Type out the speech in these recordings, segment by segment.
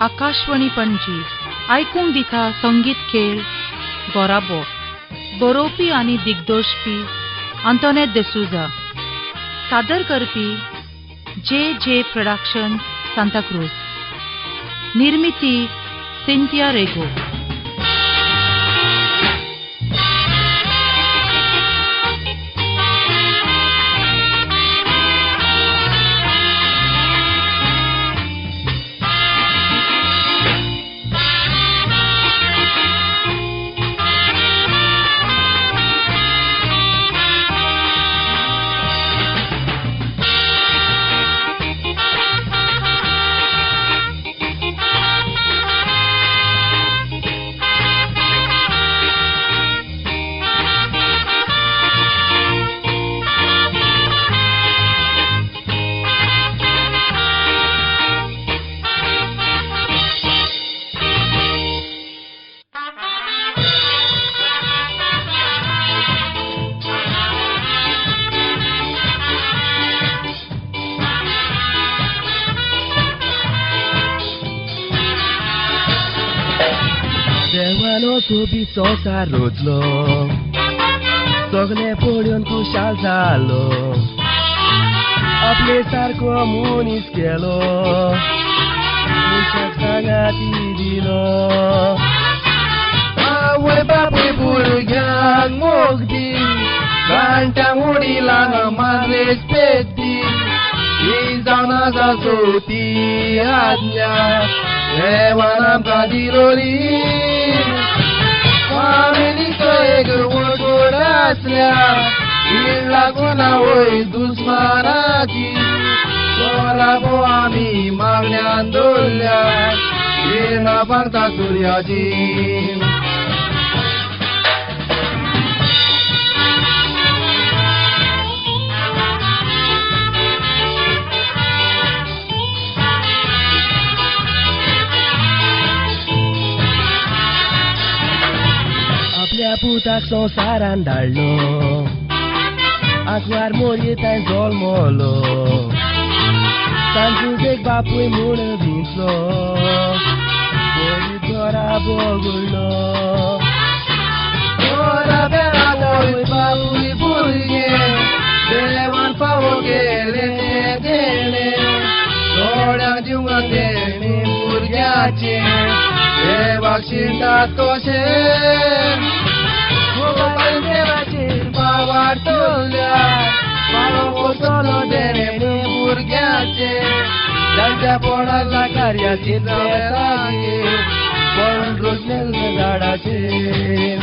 आकाशवाणी पणजी आयकूंक दिता संगीत खेळ गोराबो. बरोवपी आनी दिग्दर्शपी आंतोनेत डिसोझा. सादर करपी जे जे प्रोडक्शन सांताक्रूज. निर्मिती सिंथिया रेगो. देवानो सोबीत संवसार रोजलो, सगळे पळोवन खुशाल जालो, आपले सारको मनीस केलो, मनशाक सांगाती दिलो. आवय बापूय भुरग्यांक मोग दी, जाणट्यांक वडिलांक मान रेस्पेद दी, ही जावन आसा चवथी आज्ञा देवान आमकां दिलोली. फामिलीचो एक वडगोड आसल्या, भीड लागून आवय दुस्मानाची, कोराबो आमी मागण्यान दवरल्या, किरणां पांगता सुर्याची. आपल्या पुताक संवसारान धाडलो, आंकवार मोरये तांय जल्मलो, तांचोच एक बापूय म्हूण विंचलो, बरी घरा बगडलो. घराब्यान आवय बापूय भुरगें, देवान फावो केलें देणें, थोड्यांक दिवंक तेणें भुरग्याचें, देवाक शिणटात कशें. देवाचेर पावार चोल्या, पावो पोसलो देणें भुरग्याचें, जाणट्यापणाच्या कार्याचें लागीं पळोवन रोजलें झाडाचेर.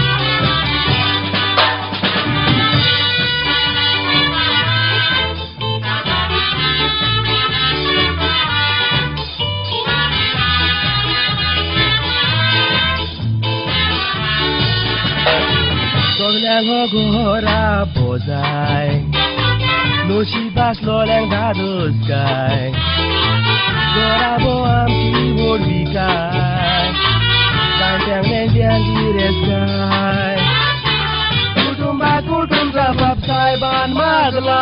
सगल्यांक घरा बोजाय, नशीब आसलोल्यांक धादोस काय, घराबो आमची व्हडविकाय, जाणट्यांक नेण्ट्यांक गिरेस्तकाय. कुटुंबा कुटुंब बाब सायबान मागला,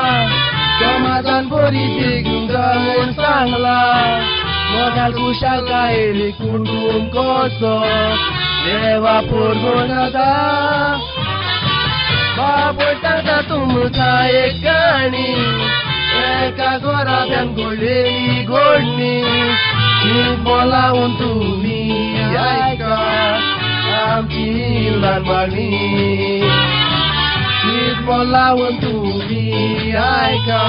समाजान बरी देगूंक जाय म्हूण सांगला, मोगाल खुशालकायेन कुटुंब कसो देवा पुरवण जाता. बापूय सांगता तुमकां एक काणी, एका घराब्यान घडलेली घडणी, शीत बोलावन तुमी आयका आमची ल्हान मागणी, शीत बोलावन तुमी आयका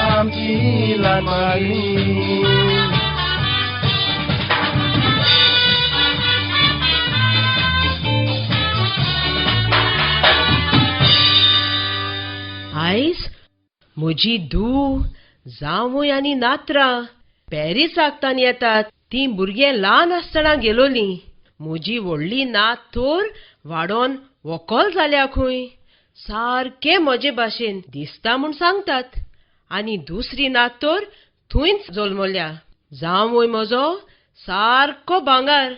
आमची ल्हान मागणी. आयज म्हजी धूव, जावंय आनी नातरां पॅरिसाकतान येतात. तीं भुरगें ल्हान आसतना गेलोलीं. म्हजी व्हडली नात तर वाडोन व्हंकल जाल्या खंय, सारकें म्हजे भाशेन दिसता म्हूण सांगतात. आनी दुसरी नात तर थंयच जल्मल्या. जावंय म्हजो सारको भांगर.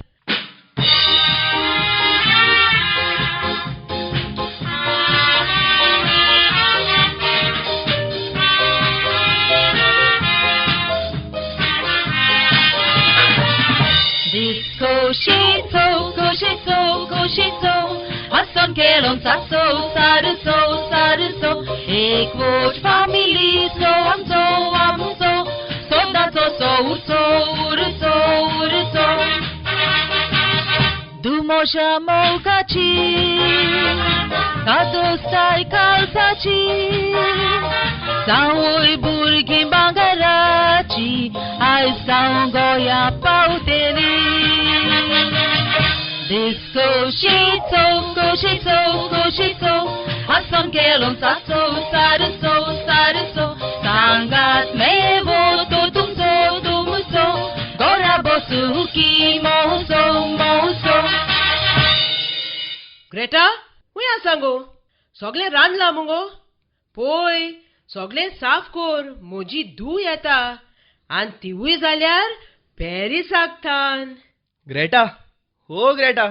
खोशेचो खोशेचो, हांसोन खेळोन सासो सारसो सारसो, एकवट फामिलीचो आमचो आमचो, सदांचो सो उरचो उरचो उरचो. दुमोशा मोगाची कादोस्ताय काळजाची, जावय भुरगीं भांगराची, आयज जावं गोंया पावतली. दीस खोशेचो खोशेचो खोशेचो, हांसोन खेळोन सासो सारसो सारसो, सांगात मेवो तो तुमचो तुमचो, गोराबो सुखी मोसो मोसो. ग्रेटा, खूंय आसा गो? सगळें रांदलां मुगो? पळय सगळें साफ कोर, म्हजी धूव येता आनी तिवूय जाल्यार पॅरिसाक थान. ग्रेटा, हो ग्रेटा,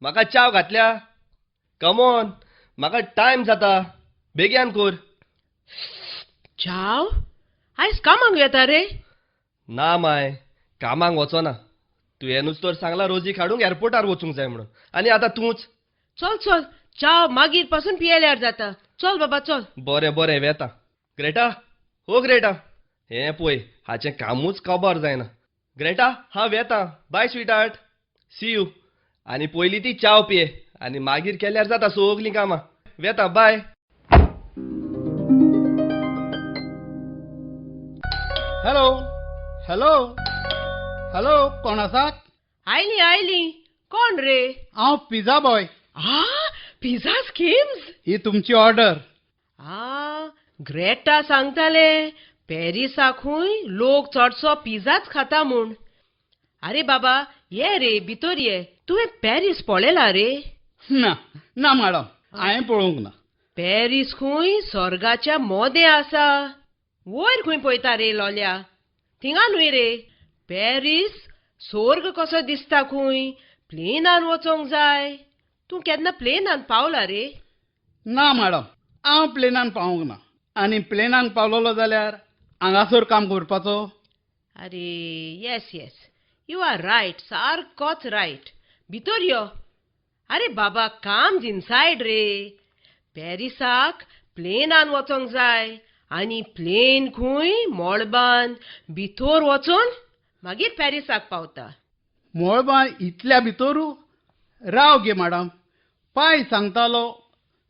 म्हाका च्याव घातल्या? कमॉन, म्हाका टायम जाता, बेगीन कोर. च्याव? आयज कामाक येता रे? ना माय, कामाक वचना. तुवेंनूच तर सांगलां रोजीक हाडूंक एअरपोर्टार वचूंक जाय म्हणून, आनी आतां तूंच. चल चल, च्याव मागीर पासून पियेल्यार जाता. चल बाबा चल. बरें बरें, वेता. ग्रेटा, हो ग्रेटा, हें पळय हाचें कामूच काबार जायना. ग्रेटा, हांव वेता, बाय स्वीटहार्ट, सी you. आनी पयलीं ती च्याव पिये आनी मागीर केल्यार जाता सगलीं कामां. वेता, बाय. हॅलो हॅलो हॅलो, कोण आसात? आयली आयली. कोण रे? हांव पिझ्झा बॉय. आ, पिझ्झा स्किम्स. ही तुमची ऑर्डर. आ, ग्रेटा सांगताले पॅरिसाकूय लोक चडसो पिझ्झाच खाता म्हूण. आरे बाबा, ये रे भितर ये. तुवें पॅरीस पळयला रे? ना ना मॅडम, हांवें पळोवंक ना. पॅरीस खूंय स्वर्गाच्या मोदें आसा. वयर खंय पळयता रे लोल्या? थिंगा न्हय रे, पॅरीस स्वर्ग कसो दिसता खंय. प्लेनान वचोंक जाय. तूं केन्ना प्लेनान पावला रे? ना मॅडम, हांव प्लेनान पावूंक ना. आनी प्लेनान पावलोलो जाल्यार हांगासर काम करपाचो. अरे yes yes, you are right, सारकोच रायट. भितर यो. अरे बाबा, काम इनसायड रे. पॅरिसाक प्लेनान वचोंक जाय आनी प्लेन खंय मळबान भितर वचून मागीर पॅरिसाक पावता. मळबान इतल्या भितरू? राव गे मॅडम, पाय सांगतालो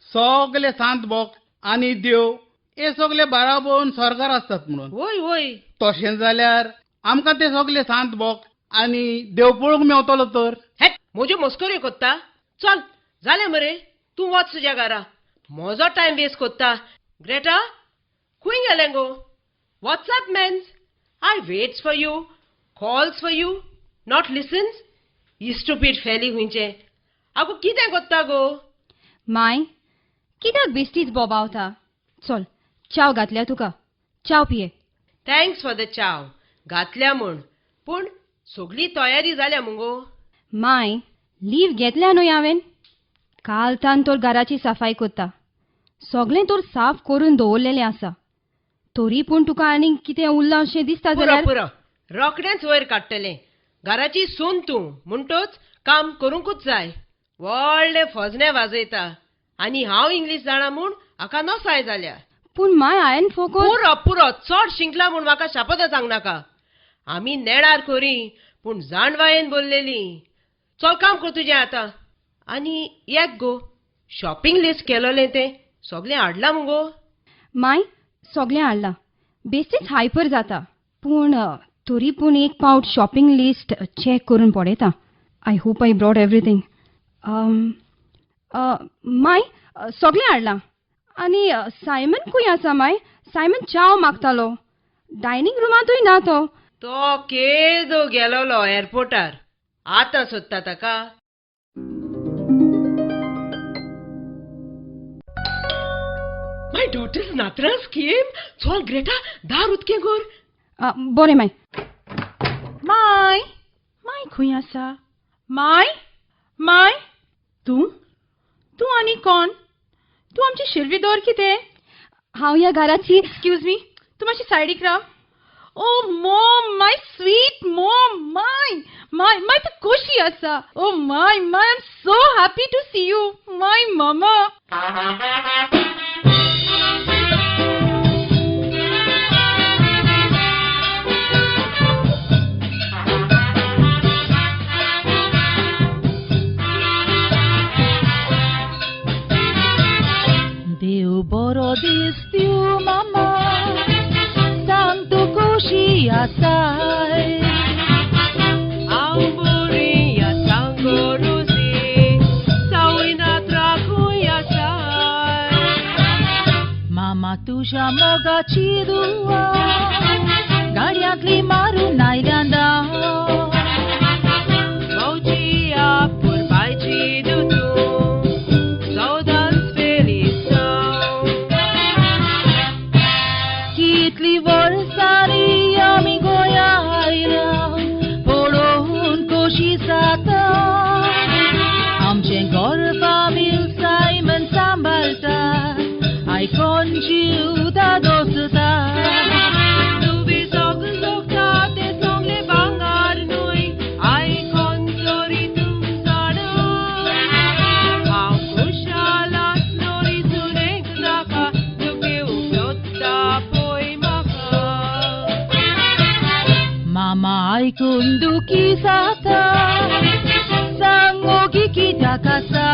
सगले सांत बोक आनी देव हे सगले बाराबोन स्वर्गार आसतात म्हणून. वय वय. तशें जाल्यार आमकां ते सगले सांत बोक आनी देव पळोवंक मेवतलो तर. हेट, म्हज्यो मस्कऱ्यो कोत्ता. चल जालें मरे, तूं वच तुज्या घरा, म्हजो टायम वेस्ट कोत्ता. ग्रेटा, खंय गेलें गो? What's up mans? I waits for you, calls for you, not listens. Stupid felly खंयचें. आगो कितें कोत्ता गो? माय, कित्याक बेश्टीच बोबावता? चल च्याव घातल्या तुका, च्याव पिये. Thanks for the च्याव घातल्या म्हूण, पूण सगली तयारी जाल्या मुगो? माय, लीव घेतल्या न्हय हांवें. काल तान तर घराची सफाई कोत्ता, सगळें तर साफ करून दवरलेलें आसा. तरी पूण तुका आनीक कितें उरलां अशें दिसता पुरो जाल्यार. पुरो, रोखडेंच वयर काडटलें. घराची सून तूं म्हणटोच काम करूंकूच जाय. व्हडले फजने वाजयता आनी हांव इंग्लीश जाणा म्हूण हाका नसाय जाल्या. पूण माय, हांवें फोकोत. पुरो पुरो, चड शिंकला म्हूण म्हाका शापतां सांगनाका. आमी नेणार खरी, पूण जाणवायेन बोल्लेली. चल काम कर तुजें आतां. आनी एक गो शॉपिंग लिस्ट केलोलें तें सगळें हाडलां मुगो? माय, सगळें हाडलां. बेश्टीच हायपर जाता, पूण तरी पूण एक पावट शॉपिंग लिस्ट चॅक करून पळयता. I hope I brought everything. माय, सगळें हाडलां. आनी सायमन खंय आसा माय? सायमन च्याव मागतालो. डायनींग रुमांतूय ना तो. तो केदो गेलोलो एअरपोर्टार, आतां सोदता ताका. My daughters नातरां स्कीम. चल ग्रेटा, दार उदकें कर. बरें माय. माय, माय खंय आसा? माय, माय, तूं तूं आनी कोण? तूं आमची शिर्वीदोर कितें? हांव ह्या घराची. एक्सक्यूज मी, तूं मातशी सायडीक राव. Oh mom, my sweet mom, my my my, तूं कशी कशी आसा? ओ my my, I am so happy to see you my mama. देव बरो दीस दिवं मामा, सांग तूं कशी आसाय. हांव बरी आसा गो रोजी, जावूय नातरां खंय आसाय. मामा तुज्या मोगाची दुआ गाडयांतली मारून आयल्यान. भावजी आपुरबायची दुदू सदांच फेलिसांव. कितली वर्सांनी आमी गोंया आयल्या, पळोवन खोशी जाता. आमचें घर फामील सायमन सांबाळटा, आयकोन जीव दादोसता. तुमी सगळें जगता तें सगळें भांगर न्हय, आयकोन तरी तूं जाणा. हांव खुशाल आसलो रे सुनेक नाका, तुगे उपयोगता पळय म्हाका. मामा आयकून दुखी जाता, सांग मोगी कित्याक आसा.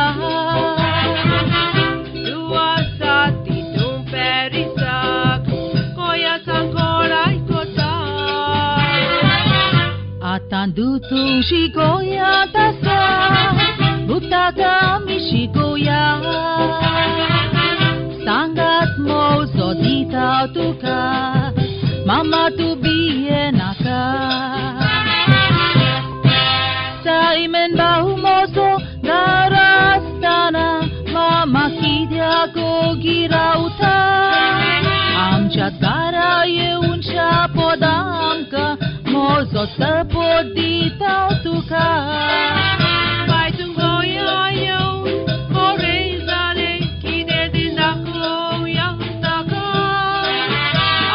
तूं आसा तितूं पॅरिसाक, गोंया सावन कोण आयकता. आतां दुतू शिकोयात आसा, भुताक आमी शिकोया. सांगात मोजो दिता तुका, मामा तूं भिये नाका. सायमन भाऊ मोजो घरा आसतना मामा कित्याक ओगी रावता. आमच्या दारा येवन शापोद आमकां मोजो सपोर्ट दिता तुका. बाय तूं गोंया येवन बरें जालें, कितें तें दाखोवया ताका.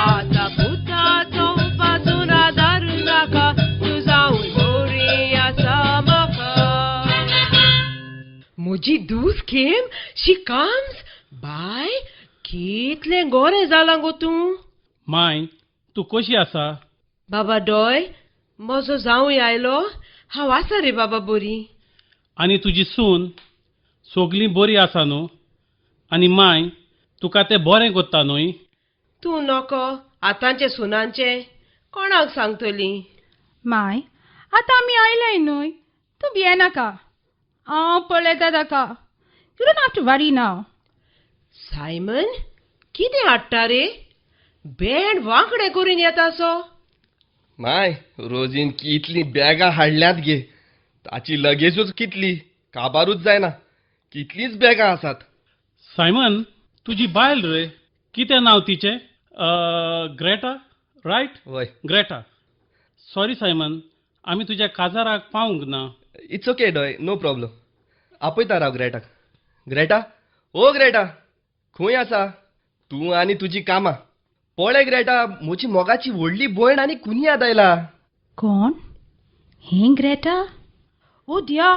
आतां पुताचो पासून आदार नाका, तूं जावन बरी आसा म्हाका. म्हजी दूस केम शी कम्स. बाय कितलें गोरें जालां गो तूं. माय तूं कशी आसा? बाबा डोय, म्हजो जावूय आयलो. हांव आसा रे बाबा बरी. आनी तुजी सून सगलीं बरी आसा न्हू? आनी माय तुका तें बरें कोत्ता न्हय? तूं नको आतांचे सुनांचें कोणाक सांगतली. माय आतां आमी आयलाय न्हय, तूं भियेनाका, हांव पळयता ताका. You don't have to worry now. Simon कितें हाडटा रे? बँड वांकडें करून येता सो. माय रोजीन कितलीं बॅगां हाडल्यांत गे, ताची लगेजूच कितली, काबारूच जायना, कितलींच बॅगां आसात. सायमन तुजी बायल रे, कितें नांव तिचें? Greta right? वय. ग्रेटा. सॉरी सायमन, आमी तुज्या काजाराक पावूंक ना. It's okay Doy, no problem. आपयता राव ग्रेटाक. ग्रेटा, ओ ग्रेटा, खंय आसा तूं आनी तुजी कामां? पळय ग्रेटा, म्हजी मोगाची व्हडली भयण आनी कुनियाद आयला. कोण हें ग्रेटा? ओ दिया,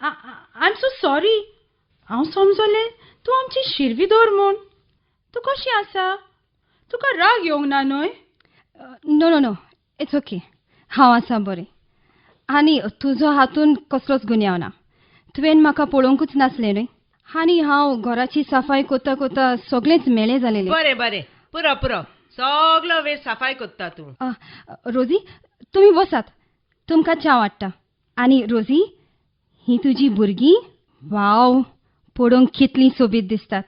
I am so sorry. हांव समजलें तूं आमची शिरवीदोर म्हूण. तूं कशी आसा? तुका राग येवंक ना न्हय? No no no, it's okay. हांव आसा बरें. आनी तुजो हातून कसलोच गुन्यांव ना. तुवें म्हाका पळोवंकूच नासलें न्हय? आनी हांव घराची सफाय कोत्ता कोत्ता सगळेंच मेळें जालेलें. बरें बरें, पुरो पुरो, सगलो वेळ सफाय कोत्ता तूं. रोजी तुमी बसात, तुमकां च्या वाडटा. आनी रोजी, ही तुजी भुरगीं वाव, पळोवंक कितलीं सोबीत दिसतात,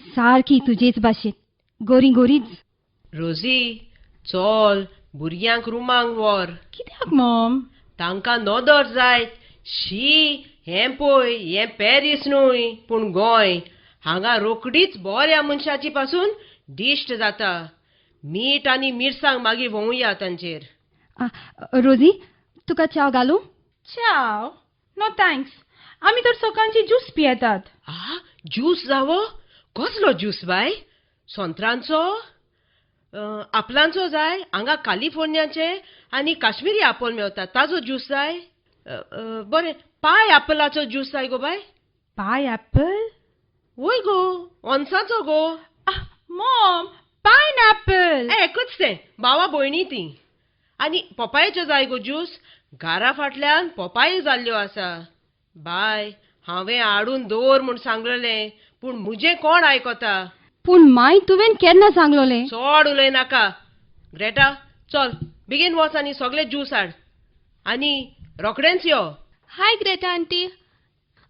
सारकी तुजेच भाशेन, गोरी गोरीच. रोजी चल भुरग्यांक रुमांक व्हर. कित्याक मॉम? तांकां नदर जायत. शी, हें पळय, हें पॅरीस न्हय पूण गोंय. हांगा रोकडीच बऱ्या मनशाची पासून दिश्ट जाता. मीठ आनी मिरसांग मागीर व्होवया तांचेर. रोजी तुका च्याव घालूं? च्याव? नो thanks, आमी तर सकाळची ज्यूस पियेतात. आ, ज्यूस जावो? कसलो ज्यूस बाय? सोंत्रांचो, आपलांचो जाय? हांगा कालिफोर्नियाचे आनी काश्मीरी आपोल मेवता, ताजो ज्यूस जाय? बरें, पाय ॲपलाचो ज्यूस जाय गो बाय? Pineapple? वय गो, ओनसाचो गो. Mom, pineapple. एकूच तें, भावा भयणी ती. आनी पोपायेचो जाय गो ज्यूस? घरा फाटल्यान पोपायो जाल्ल्यो आसा. बाय, हांवें हाडून दवर म्हूण सांगलेलें, पूण म्हजें कोण आयकता? पूण माय, तुवें केन्ना सांगलोलें? चड उलय नाका ग्रेटा, चल बेगीन वच आनी सगळे ज्यूस हाड आनी रोखडेंच यो. हाय ग्रेटा आंटी,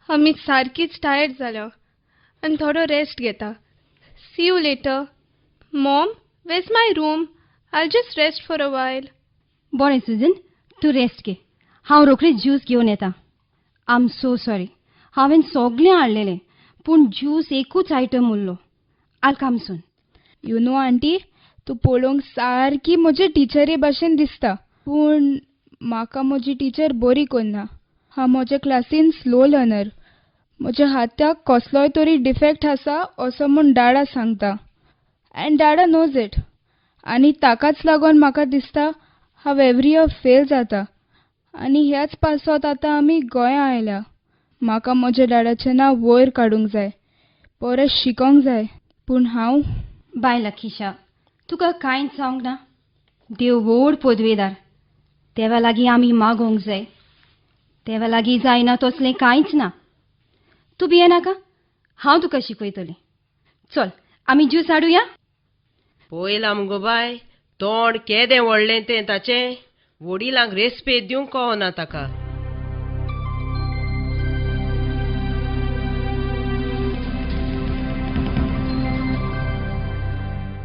आमी सारकीच टायर्ड जाल्या आनी थोडो रेस्ट घेता. See you later. Mom, where's my room? I just rest for a while. बरें सुजन, तूं रेस्ट घे, हांव रोखडीच ज्यूस घेवन येता. I am so sorry, हांवें सगळें हाडलेलें पूण ज्यूस एकूच आयटम उरलो. I'll come soon. You know aunty, तूं पळोवंक सारकी म्हजे टिचरी भाशेन दिसता, पूण म्हाका म्हजी टिचर बरी कोन्ना. हांव म्हज्या क्लासीन स्लो लर्नर. म्हज्या हाताक कसलोय तरी डिफेक्ट आसा असो म्हूण डाडा सांगता, and Dada knows it. आनी ताकाच लागून म्हाका दिसता हांव एवरी इयर फेल जाता. आनी ह्याच पासत आतां आमी गोंया आयल्या. म्हाका म्हज्या डाडाचें नांव वयर काडूंक जाय, परत शिकोंक जाय, पूण हांव बाय लखीशा, तुका कांयच जावंक ना. देव व्हड पदवेदार, देवा लागीं आमी मागोवंक जाय. देवा लागीं जायना तसलें कांयच ना. तूं भियेनाका, हांव तुका शिकयतलें. चल आमी ज्यूस हाडुया. पळयलां मुगो बाय, तोंड केदें व्हडलें तें ताचें. वडिलांक रेस्पेद दिवंक कळना ताका.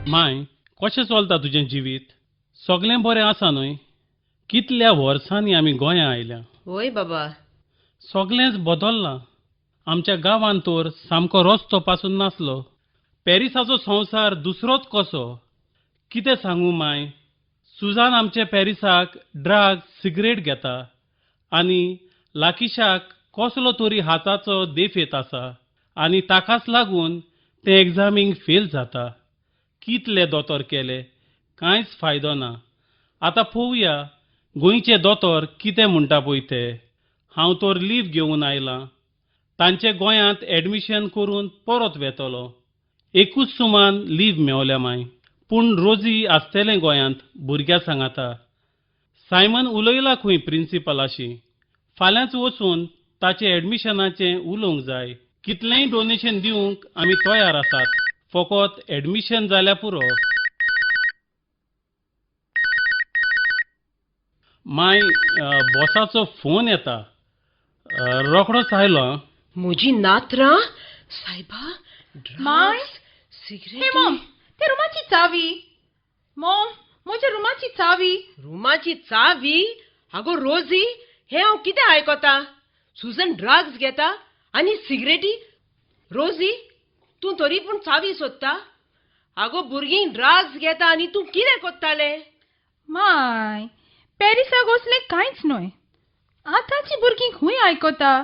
माय, कशें चलता तुजें जिवीत? सगळें बरें आसा न्हय? कितल्या वर्सांनी आमी गोंया आयल्या. वय बाबा, सगळेंच बदल्लां. आमच्या गांवांत तर सामको रस्तो पासून नासलो. पॅरिसाचो संवसार दुसरोच कसो. कितें सांगू माय, सुजान आमच्या पॅरिसाक ड्रग्स सिगरेट घेता आनी लाकिशाक कसलो तरी हाताचो देफेत आसा आनी ताकाच लागून तें एग्जामींक फेल जाता. कितले दोतोर केले, कांयच फायदो ना. आतां पळोवया गोंयचे दोतोर कितें म्हणटा पळय ते. हांव तर लीव घेवन आयलां. तांचे गोंयांत एडमिशन करून परत वेतलो. एकूच सुमान लीव मेवल्या माय, पूण रोजी आसतलें गोंयांत भुरग्यां सांगाता. सायमन उलयला खंय प्रिंसिपलाशी. फाल्यांच वचून ताचें एडमिशनाचें उलोवंक जाय. कितलेंय डोनेशन दिवंक आमी तयार आसात, फकत एडमिशन जाल्यार पुरो. माय, बॉसाचो फोन येता, रोखडोच आयलो. म्हजी नात्रां सायबा, माय, सिगरेट. हे मॉम, ते रुमाची चावी. मॉम, म्हज्या रुमाची चावी. रुमाची चावी? आगो रोजी, हें हांव कितें आयकता? सुजन ड्रग्स घेता आनी सिगरेटी. रोजी, तूं तरी पूण चावी सोदता? आगो भुरगीं ड्रग्स घेता आनी तूं कितें कोत्तालें? माय, पॅरिसाक वचलें कांयच न्हय. आतांची भुरगीं खंय आयकता?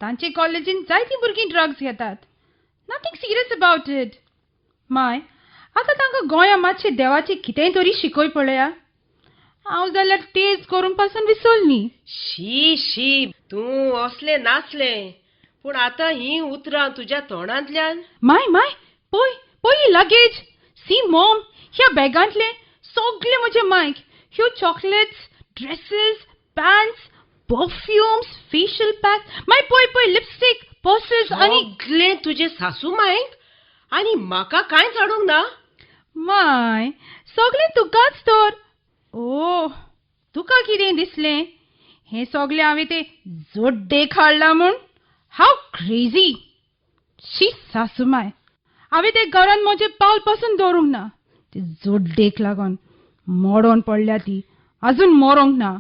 तांचे कॉलेजीन जायतीं भुरगीं ड्रग्स घेतात. Nothing serious about it. माय, आतां तांकां गोंया मातशें देवाचें कितेंय तरी शिकय पळया. हांव जाल्यार तेज करून पासून विसरली. शी शी, तूं असलें नासलें, पूण आतां हीं उतरां तुज्या तोंडांतल्यान. माय माय, पळय पळय ही लगेज. सी मॉम, ह्या बॅगांतलें सगळें म्हजें मायक. ह्यो chocolates, dresses, pants, perfumes, facial pack. माय पळय पळय लिपस्टीक, पर्सेस आनी सगळें तुजें सासू मायक आनी म्हाका कांयच हाडूंक ना? माय, सगळें तुकाच तर. ओ, तुका कितें दिसलें हें सगळें हांवें ते जोड्डेक हाडलां म्हूण? हाव क्रेजी. शी सासूमाय, हांवें ते घरान म्हजें पावल पासून दवरूंक ना. ते जोड्डेक लागून मोडोन पडल्या ती, अजून मरोंक ना.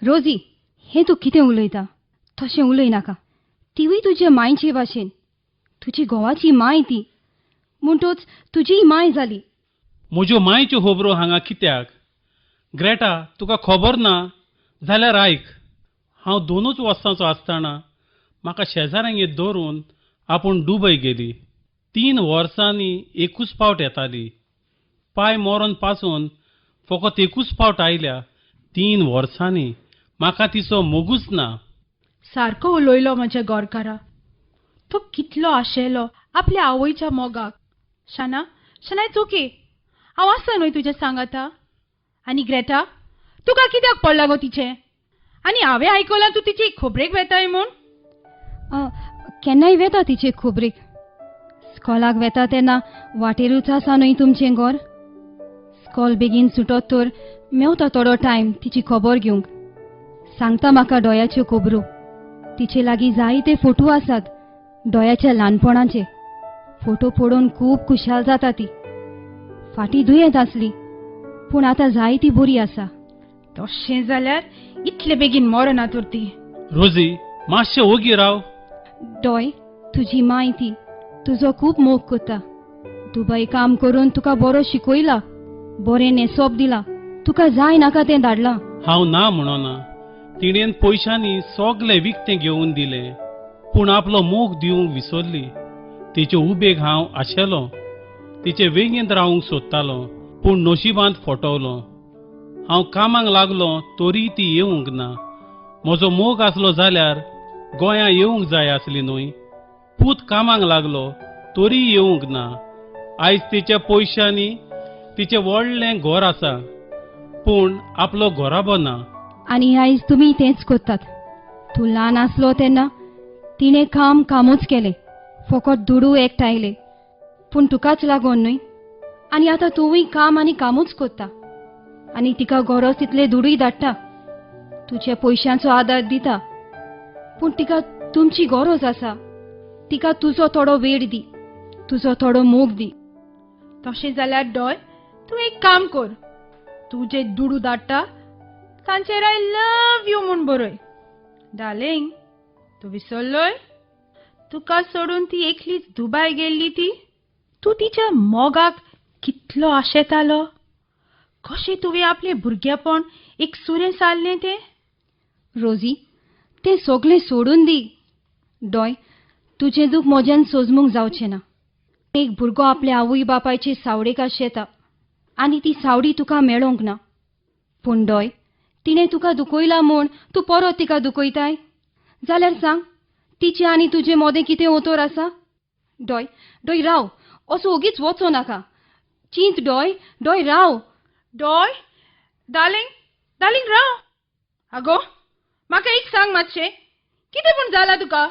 रोजी, हें तूं कितें उलयता? तशें उलय नाका. तिवूय तुजे मांयचे भाशेन, तुजी घोवाची माय ती, म्हणटोच तुजीय माय जाली. म्हज्यो मायच्यो खबरो हांगा कित्याक? ग्रेटा, तुका खबर ना जाल्यार आयक. हांव 2 वर्सांचो आसतना म्हाका शेजाऱ्यांगेर दवरून आपूण दुबय गेली. 3 वर्सांनी एकूच फावट येताली. पाय मरोन पासून फकत एकूच फावट आयल्या 3 वर्सांनी. म्हाका तिचो मोगूच ना. सारको उलयलो म्हज्या गोरकारा. तो कितलो आशेलो आपल्या आवयच्या मोगाक. शाना, शाना, it's okay, हांव आसा न्हय तुज्या सांगाता. आनी ग्रेटा, तुका कित्याक पडलां गो तिचें? आनी हांवें आयकलां तूं तिची खबरेक वेताय म्हूण. केन्नाय वेता तिचे खबरेक. स्कॉलाक वेता तेन्ना वाटेरूच आसा न्हय तुमचें घर. स्कॉल बेगीन सुटत तर मेवता थोडो टायम तिची खबर घेवंक. सांगता म्हाका डोयाच्यो खबरो. तिचे लागीं जायते फोटो आसात डोयाच्या ल्हानपणाचे. फोटो पळोवन खूब खुशाल जाता ती. फाटीं दुयेंत आसली पूण आतां जायती बरी आसा. तशें जाल्यार इतले बेगीन मरना तर ती. रोजी, मातशें ओगी राव. डोय, तुजी माय ती तुजो खूब मोग करता. दुबय काम करून तुका बरो शिकयला, बरें न्हेसप दिला, तुका जाय नाका तें धाडलां. हांव ना म्हणना, तिणेन पयशांनी सगलें विकतें घेवन दिलें, पूण आपलो मोग दिवंक विसरली. तिचे उबेक हांव आशेलो, तिचे वेंगेंत रावंक सोदतालो, पूण नशिबांत फटवलो. हांव कामाक लागलो तरी ती येवंक ना. म्हजो मोग आसलो जाल्यार गोंया येवंक जाय आसली न्हय. पूत कामाक लागलो तरी येवंक ना. आयज तिच्या पयशांनी तिचें व्हडलें घर आसा, पूण आपलो घराबो ना. आनी आयज तुमी तेंच करतात. तूं ल्हान आसलो तेन्ना तिणें काम कामूच केलें, फकत दुडू एकठांयले, पूण तुकाच लागून न्हय. आनी आतां तुवूय काम आनी कामूच करता आनी तिका गरज तितले दुडूय धाडटा, तुज्या पयशांचो आदार दिता, पूण तिका तुमची गरज आसा. तिका तुजो थोडो वेळ दी, तुजो थोडो मोग दी. तशें जाल्यार डॉय, तूं एक काम कर, तूं जे दुडू धाडटा तांचेर I love you म्हूण बरय. डार्लिंग, तूं विसरलोय? तुका सोडून ती एकलीच दुबाय गेल्ली ती. तूं तिच्या मोगाक कितलो आशेतालो. कशें तुवें आपलें भुरगेपण एक सुरें सारलें तें. रोजी, तें सगळें सोडून दी. डॉय, तुजें दूख म्हज्यान सोजमूंक जावचें ना. एक भुरगो आपल्या आवय बापायचे सावडेक आशेता आनी ती सावडी तुका मेळोंक ना. पूण डॉय, तिणें तुका दुखयला म्हूण तूं परत तिका दुखयताय जाल्यार सांग, तिचें आनी तुजे मोदें कितें ओतोर आसा? डॉय, डॉय राव, असो ओगीच वचो नाका. चिंत डॉय, डॉय राव. डॉय, डार्लिंग, डार्लिंग राव. आगो, म्हाका एक सांग मातशें, कितें पूण जालां तुका?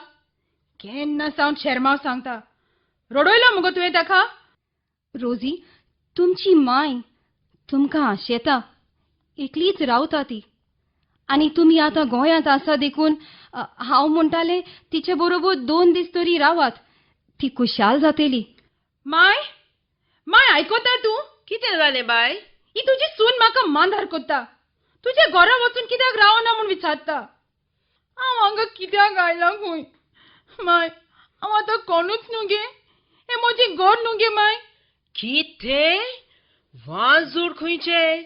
केन्ना सावन शेरमांव सांगता, रडयलो मुगो तुवें ताका? रोजी, तुमची माय तुमकां आशेता, एकलीच रावता ती. आनी तुमी आतां गोंयांत आसा देखून हांव म्हणटालें तिचे बरोबर 2 दीस तरी रावात, ती खुशाल जातली. माय, माय आयकता तूं? कितें जालें बाय? ही तुजी सून म्हाका मांदार कोत्ता. तुज्या घरा वचून कित्याक रावना म्हूण विचारता. हांव हांगा कित्याक आयलां खंय? माय, हांव आतां कोणूच न्हू गे, हें म्हजें घर न्हू गे माय. कितें वांजूड खंयचे?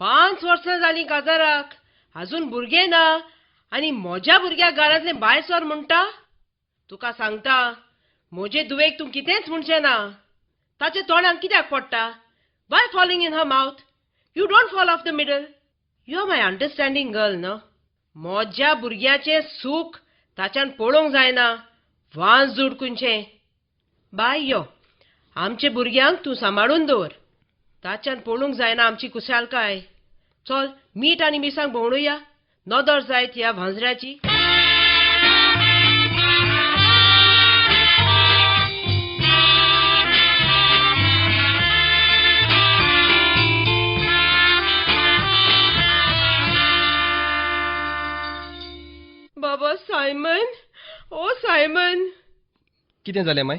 5 वर्सां जालीं काजाराक, अजून भुरगें ना आनी म्हज्या भुरग्याक घरांतलें भायर सर म्हणटा? तुका सांगता, म्हजे दुवेक तूं कितेंच म्हणचें ना. ताचे तोंडाक कित्याक पडटा? Why falling in her mouth? You don't fall off the middle. You are my understanding girl न्हू. म्हज्या भुरग्याचें सूख ताच्यान पळोवंक जायना. वांजूड खंयचें. बाय यो, आमचे भुरग्यांक तूं सांबाळून दवर. ताच्यान पळोवंक जायना आमची कुशालकाय. चल मीठ आनी मिरसांग भोंवडुया, नदर जायत ह्या भांजऱ्याची. बाबा सायमन, ओ सायमन. कितें जालें माय?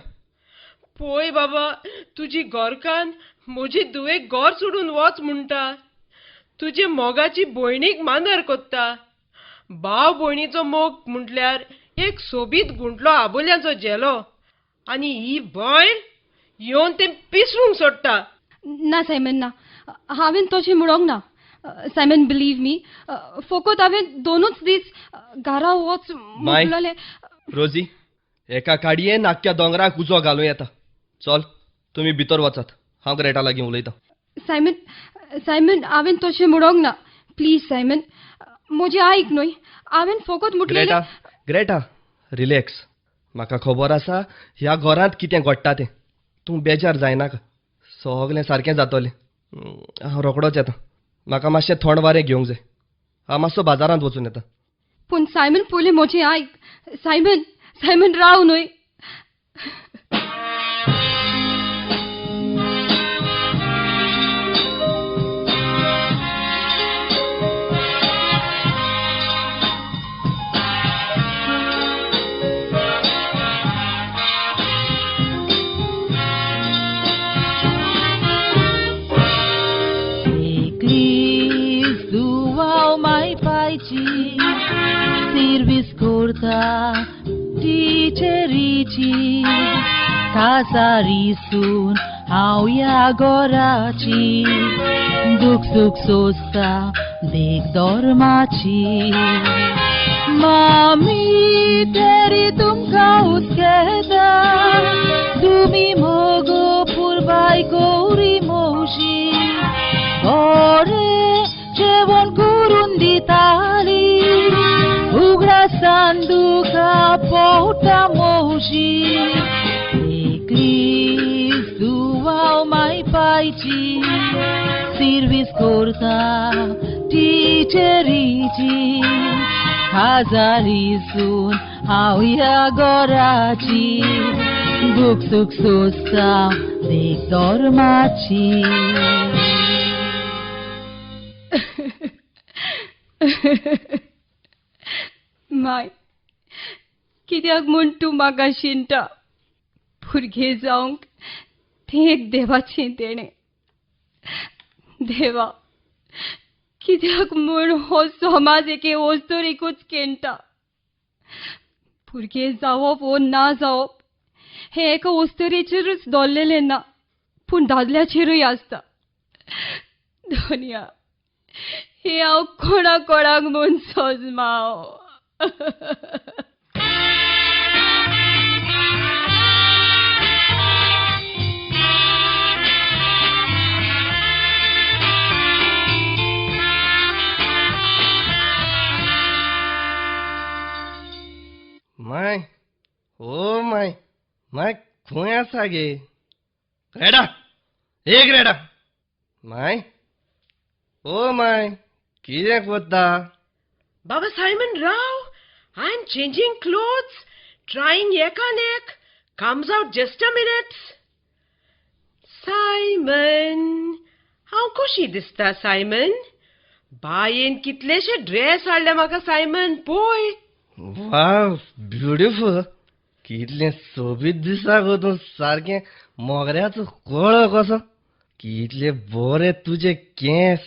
पळय बाबा, तुजी घरकान्न म्हजी धुवेक घर सोडून वच म्हणटा. तुजे मोगाची भयणीक मांदर कोत्ता. भाव भयणीचो मोग म्हटल्यार एक सोबीत गुंटलो आबोल्यांचो झेलो, आनी ही बायल येवन तें पिसडूंक सोडटा. ना सायमन, ना, हांवें तशें म्हणूंक ना. सायमन, बिलीव मी, फकत हांवें 2 दीस घरा वच म्हणलें. रोजी, एका काडयेन आख्ख्या दोंगराक उजो घालूं येता. चल तुमी भितर वचात, हांव ग्रेटा लागीं उलयतां. सायमन, सायमन, हांवें तशें म्हणूंक ना. प्लीज सायमन, म्हजें आयक न्हय. हांवें फकत म्हटलें. Greta, Greta, relax. म्हाका खबर आसा ह्या घरांत कितें घडटा तें. तूं बेजार जायनाका, सगलें सारकें जातलें. हांव रोखडोच येता. म्हाका मातशें थंड वारें घेवंक जाय. हांव मातसो बाजारांत वचून येता. पूण सायमन, पयलीं म्हजें आयक. सायमन, सायमन राव न्हय. सिर्वीस करता टिचरीची, कासारीसून हांव ह्या घराची, दुख सूख सोंसता देख धर्माची. मामी तरी तुमकां हुस्केता, तुमी मगो पुरबाय गौरी मोशी, बरें जेवण करून दिताली, उगडासान दुखा पोटा मोशी. एकली सुवाव माय पायची, सिर्वीस करता टिचरीची, काजारीसून हांव ह्या घराची, दुख सूख सोंसता देख धर्माची. माय, कित्याक म्हूण तूं म्हाका शिणटा? भुरगें जावंक तें एक देवाचें देणें. देवा, कित्याक म्हूण हो समाज एके वस्तुरीकूच केणटा? भुरगें जावप वो ना जावप हें एका वस्तुरेचेरूच दवरलेलें ना, पूण दादल्याचेरूय आसता. धोनिया, हें हांव कोणा कोणाक म्हूण सोजमाव. माय, ओ my, my खंय आसा गे? ग्रेटा, ए ग्रेटा, my, ओ my, कितें करता? बाबा Simon Rao, I am changing clothes, trying एकान एक. Comes out just a minute. Simon, हांव कशी दिसता सायमन? बायेन कितलेशे ड्रेस हाडले म्हाका सायमन, पळय. वाव, ब्युटिफूल. कितलें सोबीत दिसता गो तूं, सारकें मोगऱ्याचो कळो कसो. कितले बरे तुजे केंस.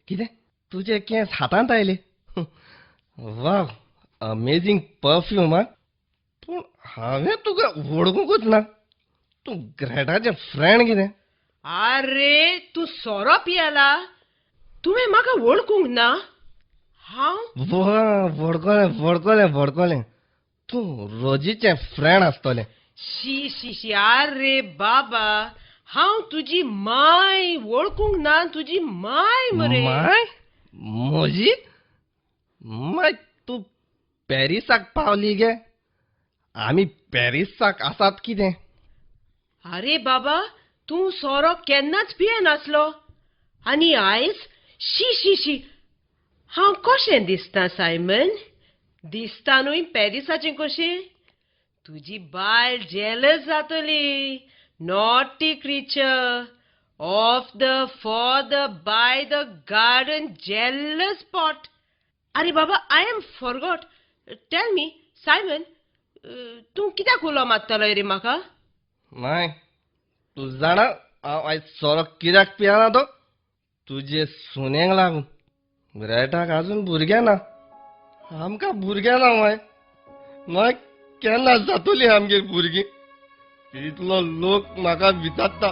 कितें तुजे केंस हातांत आयले? वाव, अमेजींग परफ्यूम. आं, पूण हांवें तुका वळखूंकच ना. तूं ग्रेटाचें फ्रेंड कितें? आरे, तूं सोरो पियेला? तुवें म्हाका वळखूंक ना? हांव वळखलें वळखलें वळखलें. तूं रोजीचें फ्रेंड आसतलें. शी शी शी, आरे बाबा, हांव तुजी माय. वळखूंक ना? तुजी माय मरे. माय? म्हजी माय? तूं पॅरिसाक पावली गे? आमी पॅरिसाक आसात कितें? आरे बाबा, तूं सोरो केन्नाच पियेनासलो आनी आयज शी शी शी. हांव कशें दिसता सायमन? दिसता न्हय पॅरिसाचें कशें? तुजी बायल जेलस जातली. Naughty creature, of the for the by the garden jealous spot. आरे बाबा, I am forgot. Tell me Simon, तूं कित्याक उलो मारतलो रे म्हाका? माय, तूं जाणा हांव आयज सोरो कित्याक पियेना तो? तुजे सुनेक लागून. ग्रेटाक अजून भुरगें ना, आमकां भुरगें ना. माय, माय केन्ना जातली आमगेर भुरगीं? इतलो लोक म्हाका विचारता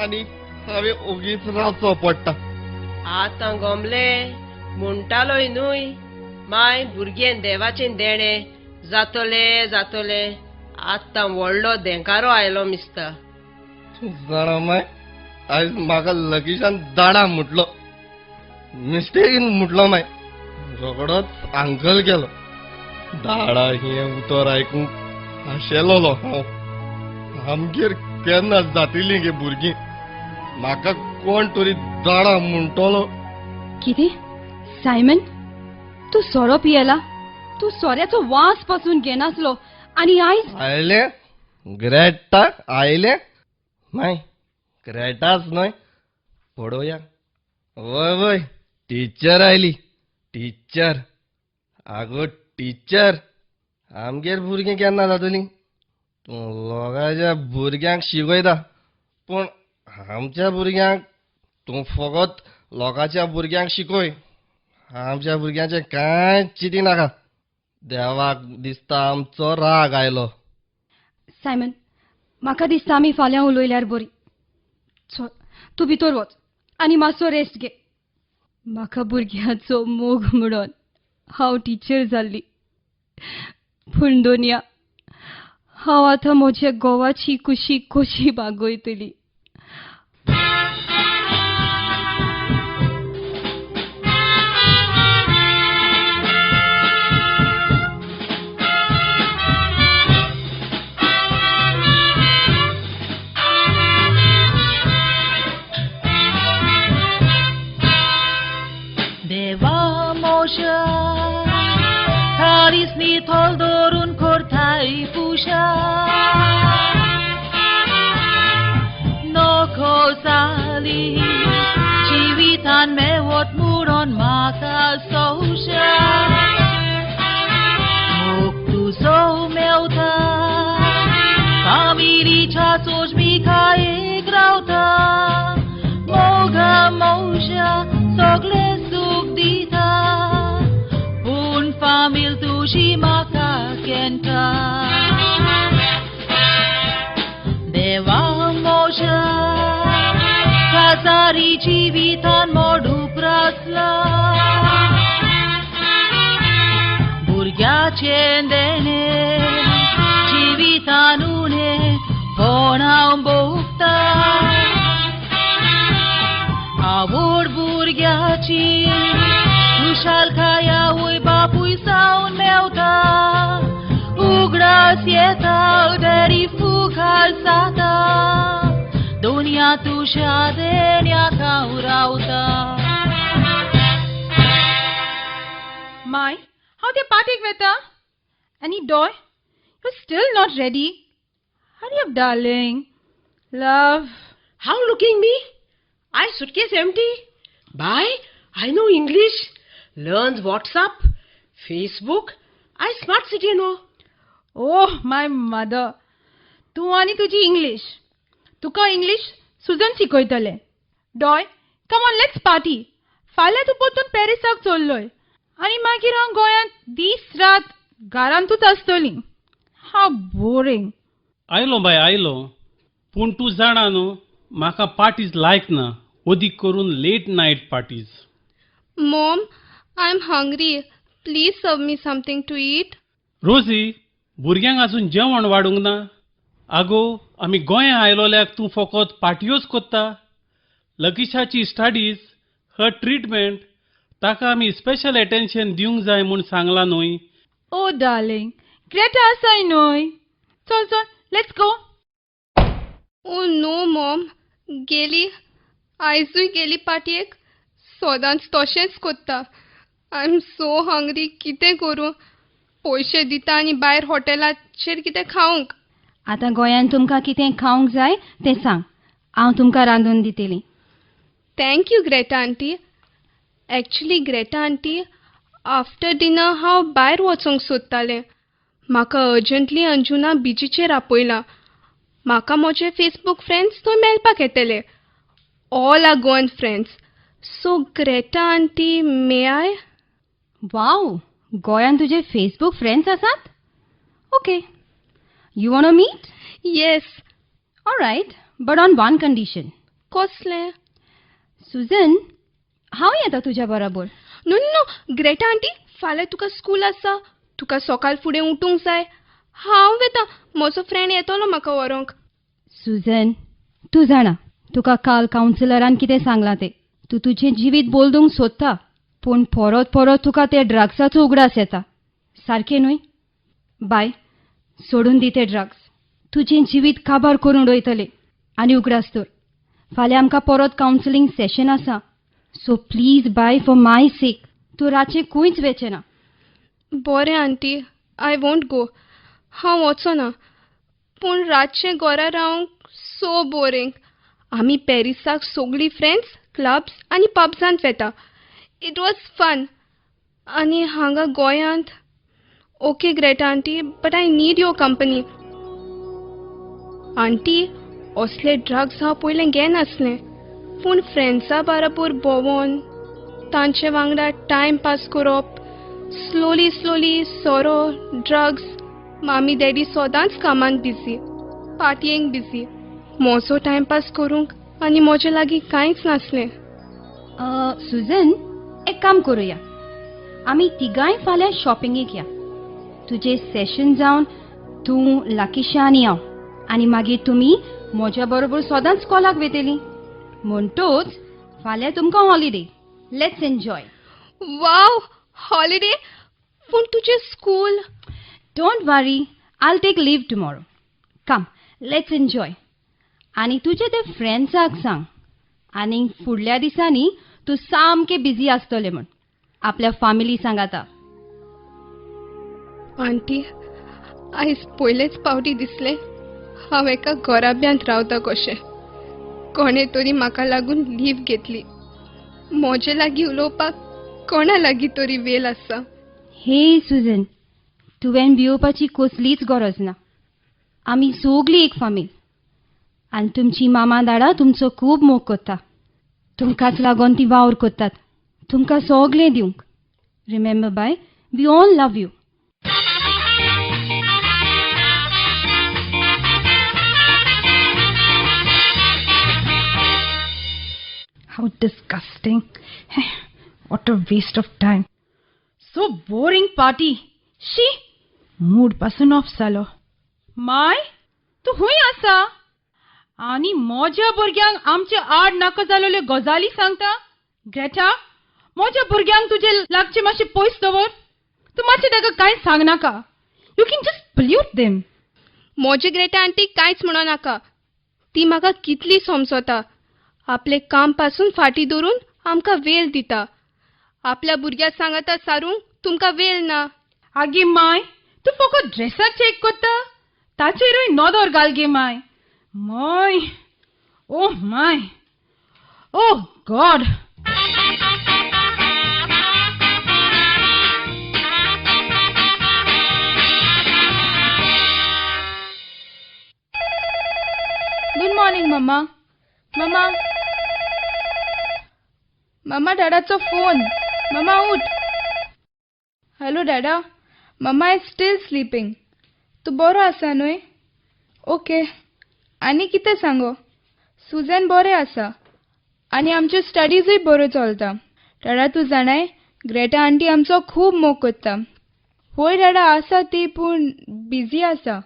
आनी हांवें ओगीच रावचो पडटा. आतां गोमले म्हणटालोय न्हय माय, भुरगें देवाचें देणें, जातलें जातलें. आतां व्हडलो देंकारो आयलो मिस्ता. तूं जाणा माय, आयज म्हाका लगीशान दाडा म्हटलो, मिस्टेकीन म्हटलो माय. रोखडोच अंकल गेलो. दाडा हें उतर आयकूंक आशेलोलो हांव. आमगेर केन्ना जातलीं गे भुरगीं? म्हाका कोण तरी दाडा म्हणटलो. कितें सायमन, तूं सोरो पियेला? तूं सोऱ्याचो वास पासून घेनासलो आनी आयज आयलें ग्रेटा, आयलें न्हय, ग्रेटाच न्हय. पळोवया. वय वय, टिचर आयली. टिचर, आगो टिचर, आमगेर भुरगीं केन्ना जातलीं? तूं लोकांच्या भुरग्यांक शिकयता, पूण आमच्या भुरग्यांक तूं फकत लोकांच्या भुरग्यांक शिकय, आमच्या भुरग्यांचें कांय चिंती नाका. देवाक दिसता आमचो राग आयलो. सायमन, म्हाका दिसता आमी फाल्यां उलयल्यार बरी. चल, तूं भितर वच आनी मातसो रेस्ट घे. म्हाका भुरग्यांचो मोग म्हणून हांव टिचर जाल्ली, पूण दोनया हांव आतां म्हज्या घोवाची खुशी कशी भागयतली? देवा मोशा थारीस निथोल धरून करताय पुशा, नको जाली जिवितान मेवत म्हणून म्हाका सोशा. मोग तुजो मेवता, फामिलीच्या सोजमिकायेक रावता, मोगा मोशा सगळे सूख दिता, पूण फामील तुजी म्हाका केंटा. देवा मोशा काजारी जिवितान मोड उप्रासला, भुरग्याचें देणें जिवितान उणें कोण हांव भोगता. आवड भुरग्याची खुशालकाय आवय बापूय सावन मेवता, उगडास येता डॅडी फुगार जाता, दुनिया तुज्या देण्याक हांव रावता. माय, हांव ते पार्टीक वेता. आनी doe, you still not ready. Hurry up darling. Love. How looking me? I suitcase empty. Bye, I know English, learns WhatsApp, Facebook. I smart city no. Oh my mother, तूं आनी तुजी इंग्लीश. तुका इंग्लीश सुजन शिकयतलें. डॉय, come on, let's party. फाल्यां तूं परतून पॅरिसाक चल्लोय आनी मागीर हांव गोंयांत दीस रात घरांतूच आसतली. हाव बोरींग. आयलो बाय आयलो, पूण तूं जाणा न्हू म्हाका पार्टीज लायक ना, अदीक करून late night parties. Mom, I am hungry. Please serve me something to eat. Rosie, भुरग्यांक आजून जेवण वाडूंक ना. आगो, आमी गोंया आयलोल्याक तूं फकत पार्टयोच कोत्ता. लकीशाची स्टडीज, हर ट्रिटमेंट, ताका आमी स्पेशल एटेन्शन दिवंक जाय म्हूण सांगलां न्हय. ओ डार्लिंग, ग्रेटा आसाय न्हय. चल चल, let's go. Oh no mom, गेली आयजूय गेली पार्टयेक. सदांच तशेंच कोत्ता. I am so hungry. कितें करूं? पयशे दिता आनी भायर हॉटेलाचेर कितें खावंक. आतां गोंयान तुमकां कितें खावंक जाय तें सांग, हांव तुमकां रांदून दितली. Thank you Greta aunty. Actually Greta aunty, after dinner हांव भायर वचोंक सोदतालें. म्हाका अर्जंटली अंजुना बिचीचेर आपयलां. म्हाका म्हजे फेसबूक फ्रेंड्स थंय मेळपाक येतले. All are Goan friends. So Greta aunty, may I? Wow, गोंयान तुजे फेसबूक फ्रेंड्स आसात? Okay, you want meet? Yes. Alright, but on one condition. कसलें? सुजन, हांव येता तुज्या बरोबर. No no Greta aunty, फाल्यां तुका स्कूल आसा, तुका सकाळ फुडें उठूंक जाय. हांव वेता, म्हजो फ्रेंड येतलो म्हाका व्हरोंक. सुजन, तूं जाणा तुका काल कावन्सिलरान कितें सांगलां तें. तूं तुजें जिवीत बदलूंक सोदता, पूण परत परत तुका ते ड्रग्साचो उगडास येता. सारकें न्हय? बाय, सोडून दी ते ड्रग्स. तुजें जिवीत काबार करून उडयतले. आनी उगडास तर, फाल्यां आमकां परत कावन्सिलींग सेशन आसा. So please bye, for my sake तूं रातचें खंयच वेचें ना. बरें aunty, I won't go. हांव वचना. पूण रातचें घरा रावंक सो बोरींग. आमी पॅरिसाक सगळीं फ्रेंड्स क्लब्स आनी पब्सांत वेता. It was fun. आनी हांगा गोंयांत. Okay Greta aunty, but I need your company. Aunty, असले ड्रग्स हांव पयलें घेनासलें, पूण फ्रेंड्सां बाराबोर भोंवोन तांचे वांगडा टायम पास करप, स्लोली स्लोली सोरो, ड्रग्स. मामी डॅडी सदांच कामांत बिजी, पार्टयेंक बिजी. म्हजो टायमपास करूंक आनी म्हजे लागीं कांयच नासलें. सुजन, एक काम करुया, आमी तिगांय फाल्यां शॉपिंगेक या. तुजें सेशन जावन तूं, लाकिशा आनी हांव, आनी मागीर तुमी म्हज्या बरोबर सदांच स्कॉलाक वेतली. म्हणटोच फाल्यां तुमकां holiday. Let's enjoy. Wow, holiday! पूण तुजें school? Don't worry, I'll take leave tomorrow. Come, let's enjoy. आनी तुजे ते फ्रेंड्साक सांग आनी फुडल्या दिसांनी तूं सामकें बिजी आसतलें म्हूण आपल्या फामिली सांगाता. आंटी, आयज पयलेच पावटी दिसलें हांव एका घराब्यांत रावता कशें. कोणें तरी म्हाका लागून लीव घेतली. म्हजे लागीं उलोवपाक कोणा लागीं तरी वेळ आसा. हे सुजन, तुवें भियोवपाची कसलीच गरज ना. आमी सगळीं एक फामील. आनी तुमची मामा दाडा तुमचो खूब मोग करता. तुमकांच लागून ती वावर करतात, तुमकां सगळें दिवंक. Remember bye, we all love you. How disgusting. What a waste of time. So boring party. She, mood पासून ऑफ जालो. माय, तूं खंय आसा? आनी म्हज्या भुरग्यांक आमचे आड नाका जालोल्यो गजाली सांगता? ग्रेटा, म्हज्या भुरग्यांक तुजे लागचे मातशें पयस दवर. तूं मातशें ताका कांय सांगनाका. You can just pollute them. म्हजे ग्रेटा आंटी कांयच म्हणो नाका. ती म्हाका कितली समजता. आपलें काम पासून फाटीं दवरून आमकां वेळ दिता. आपल्या भुरग्याक सांगता सारूंक तुमकां वेळ ना. आगे माय, तूं फकत ड्रेसाक चॅक करता? ताचेरूय नदर घाल गे माय. My, oh my, oh God. Good morning mama. Mama, mama, डॅडाचो phone. Mama उठ. Hello dada, mama is still sleeping. तूं बरो आसा न्हय? ओके. आनी कितें सांगो? सुजन बरें आसा आनी आमच्यो स्टडीजूय बऱ्यो चलता. डॅडा, तूं जाणाय, ग्रेटा आंटी आमचो खूब मोग करता. होय डॅडा, आसा ती, पूण बिजी आसा.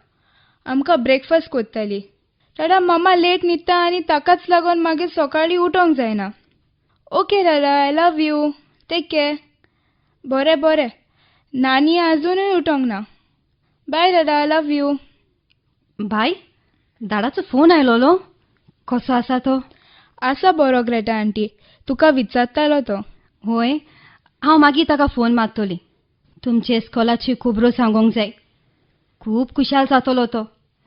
आमकां ब्रेकफास्ट करताली. डॅडा, मम्मा लेट न्हिदता आनी ताकाच लागून मागीर सकाळीं उठोंक जायना. Okay dada, I love you, take care. बरें बरें. नानी आजुनूय उठोंक ना. Bye dada, I love you. Bye, दाडाचो फोन आयलोलो. कसो आसा तो? आसा बरो ग्रेटा आंटी. तुका विचारतालो तो. होय, हांव मागीर ताका फोन मारतली. तुमचे इस्कोलाची खबरो सांगोंक जाय. खूब खुशाल जातलो तो.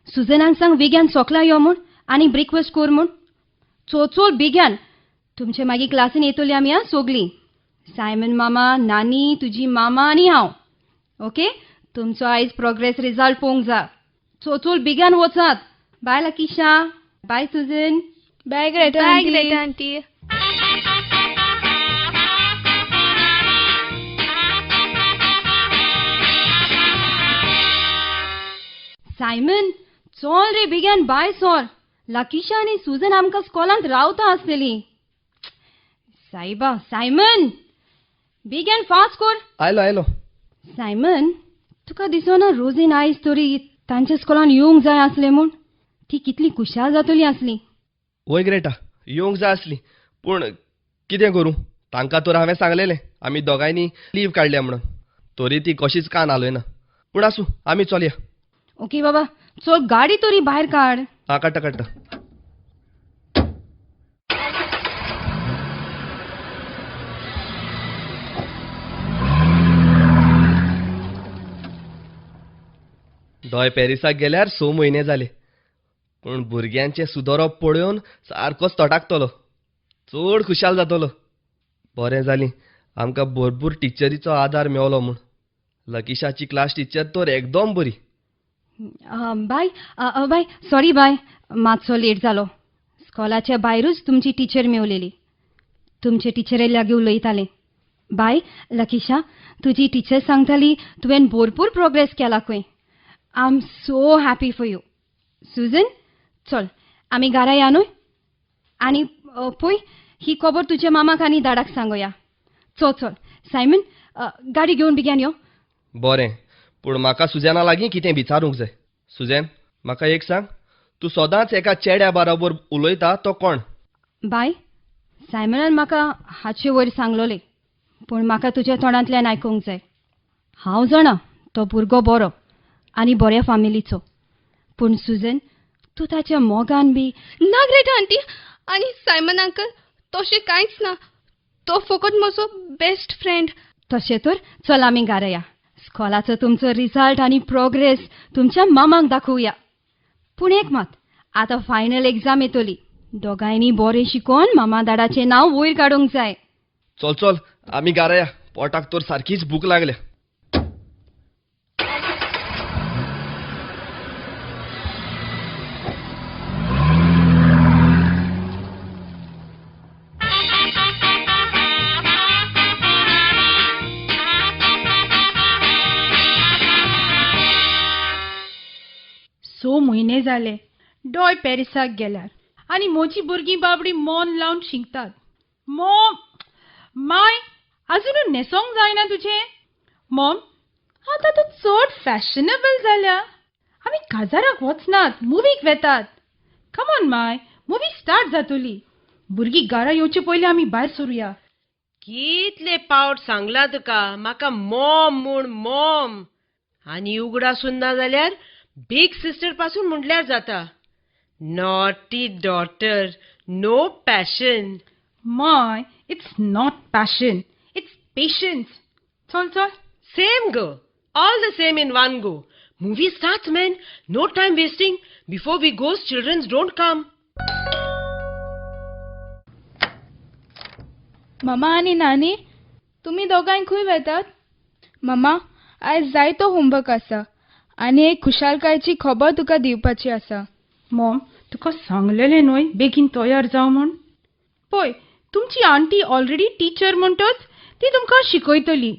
सुजनान सांग बेग्यान सोकला यो म्हूण आनी ब्रेकफास्ट कर म्हूण. चोचोल बेग्यान. तुमचे मागीर क्लासीन येतली आमी आं सोगलीं. सायमन मामा, नानी, तुजी मामा आनी हांव. ओके, तुमचो आयज प्रोग्रेस रिजल्ट पळोवंक जा. चोचोल बेग्यान वचात. बाय Lakisha, bye Susan. Bye Greta. Bye Greta aunty. Simon, चल रे बेग्यान बाय सोर. लकीशा आनी सुजन आमकां स्कॉलांत रावता आसलेली. सायबा, सायमन बेग्यान फास्ट कर. आयलो आयलो. सायमन, तुका दिसना रोजीन आयज तरी तांच्या स्कॉलान येवंक जाय आसलें म्हूण? ती कितली खुशाल जातली आसली. वय ग्रेटा, येवंक जाय आसली, पूण कितें करूं, तांकां तर हांवें सांगलेलें आमी दोगांयनी लीव काडल्या म्हणून. तरी ती कशीच कान हालयना. पूण आसूं, आमी चलया. ओके बाबा, चल गाडी तरी भायर काड. आं, काडटा काडटा. डॉय पॅरिसाक गेल्यार 6 म्हयने जाले, पूण भुरग्यांचें सुदरप पळोवन सारकोच तटाकतलो, चड खुशाल जातलो. बरें जालें आमकां भरपूर टिचरीचो आदार मेवलो म्हूण. लकीशाची क्लास टिचर तर एकदम बरी. बाय बाय, सॉरी बाय, मातसो लेट जालो. स्कॉलाच्या भायरूच तुमची टिचर मेवलेली. तुमचे टिचरी लागीं उलयतालें. बाय लकीशा, तुजी टिचर सांगताली तुवें भरपूर प्रोग्रेस केला खंय. I am so happy for you. Susan, चल आमी घरा या न्हय. आनी पळय ही खबर तुज्या मामाक आनी दाडाक सांगोया. चल चल सायमन, गाडी घेवन बेगीन यो. बरें, पूण म्हाका सुजॅना लागीं कितें विचारूंक जाय. सुजॅन, म्हाका एक सांग, तूं सदांच एका चेड्या बरोबर उलयता तो कोण? बाय, सायमनान म्हाका हाचे वयर सांगलोलें, पूण म्हाका तुज्या तोंडांतल्यान आयकूंक जाय. हांव जाणा तो भुरगो बरो आनी बऱ्या फामिलीचो, पूण सुजन तूं ताच्या मोगान बी ना. ग्रेटा आंटी आनी सायमन अंकल, तशें कांयच ना. तो फकत म्हजो बेस्ट फ्रेंड. तशें तर चल आमी घरा या. स्कॉलाचो तुमचो रिजल्ट आनी प्रोग्रेस तुमच्या मामाक दाखोवया. पूण एक मात, आतां फायनल एग्जाम येतली, दोगांयनी बरें शिकोवन मामा दाडाचें नांव वयर काडूंक जाय. चल चल आमी घरा या, पोटाक तर सारकीच भूक लागल्या. सो म्हयने जाले डॉय पॅरिसाक गेल्यार आनी म्हजी भुरगीं बाबडी मन लावन शिकतात. मॉम, माय आजुनूय न्हेसोंक जायना तुजें? मॉम, आतां तूं चड फॅशनेबल जाल्या. आमी काजाराक वचनात, मुवीक वेतात. Come on my, movie start जातली. भुरगीं घरा येवचे पयलीं आमी भायर सरुया. कितले पावट सांगला तुका म्हाका मॉम म्हूण, मॉम. आनी उगडासून ना जाल्यार बीग सिस्टर पासून म्हटल्यार जाता. Naughty daughter, no passion. My, it's not passion, it's patience. चल चल. Same go, all the same in one go. Movie starts man, no time wasting. Before we goes childrens don't come. Mama आनी नानी, तुमी दोगांय खंय वेतात? Mama, आयज जायतो होमवर्क आसा आनी एक खुशालकायेची खबर तुका दिवपाची आसा. मॉम, तुका सांगलेलें न्हय बेगीन तयार जाव म्हूण. पळय, तुमची आंटी ऑलरेडी टिचर म्हणटच ती तुमकां शिकयतली.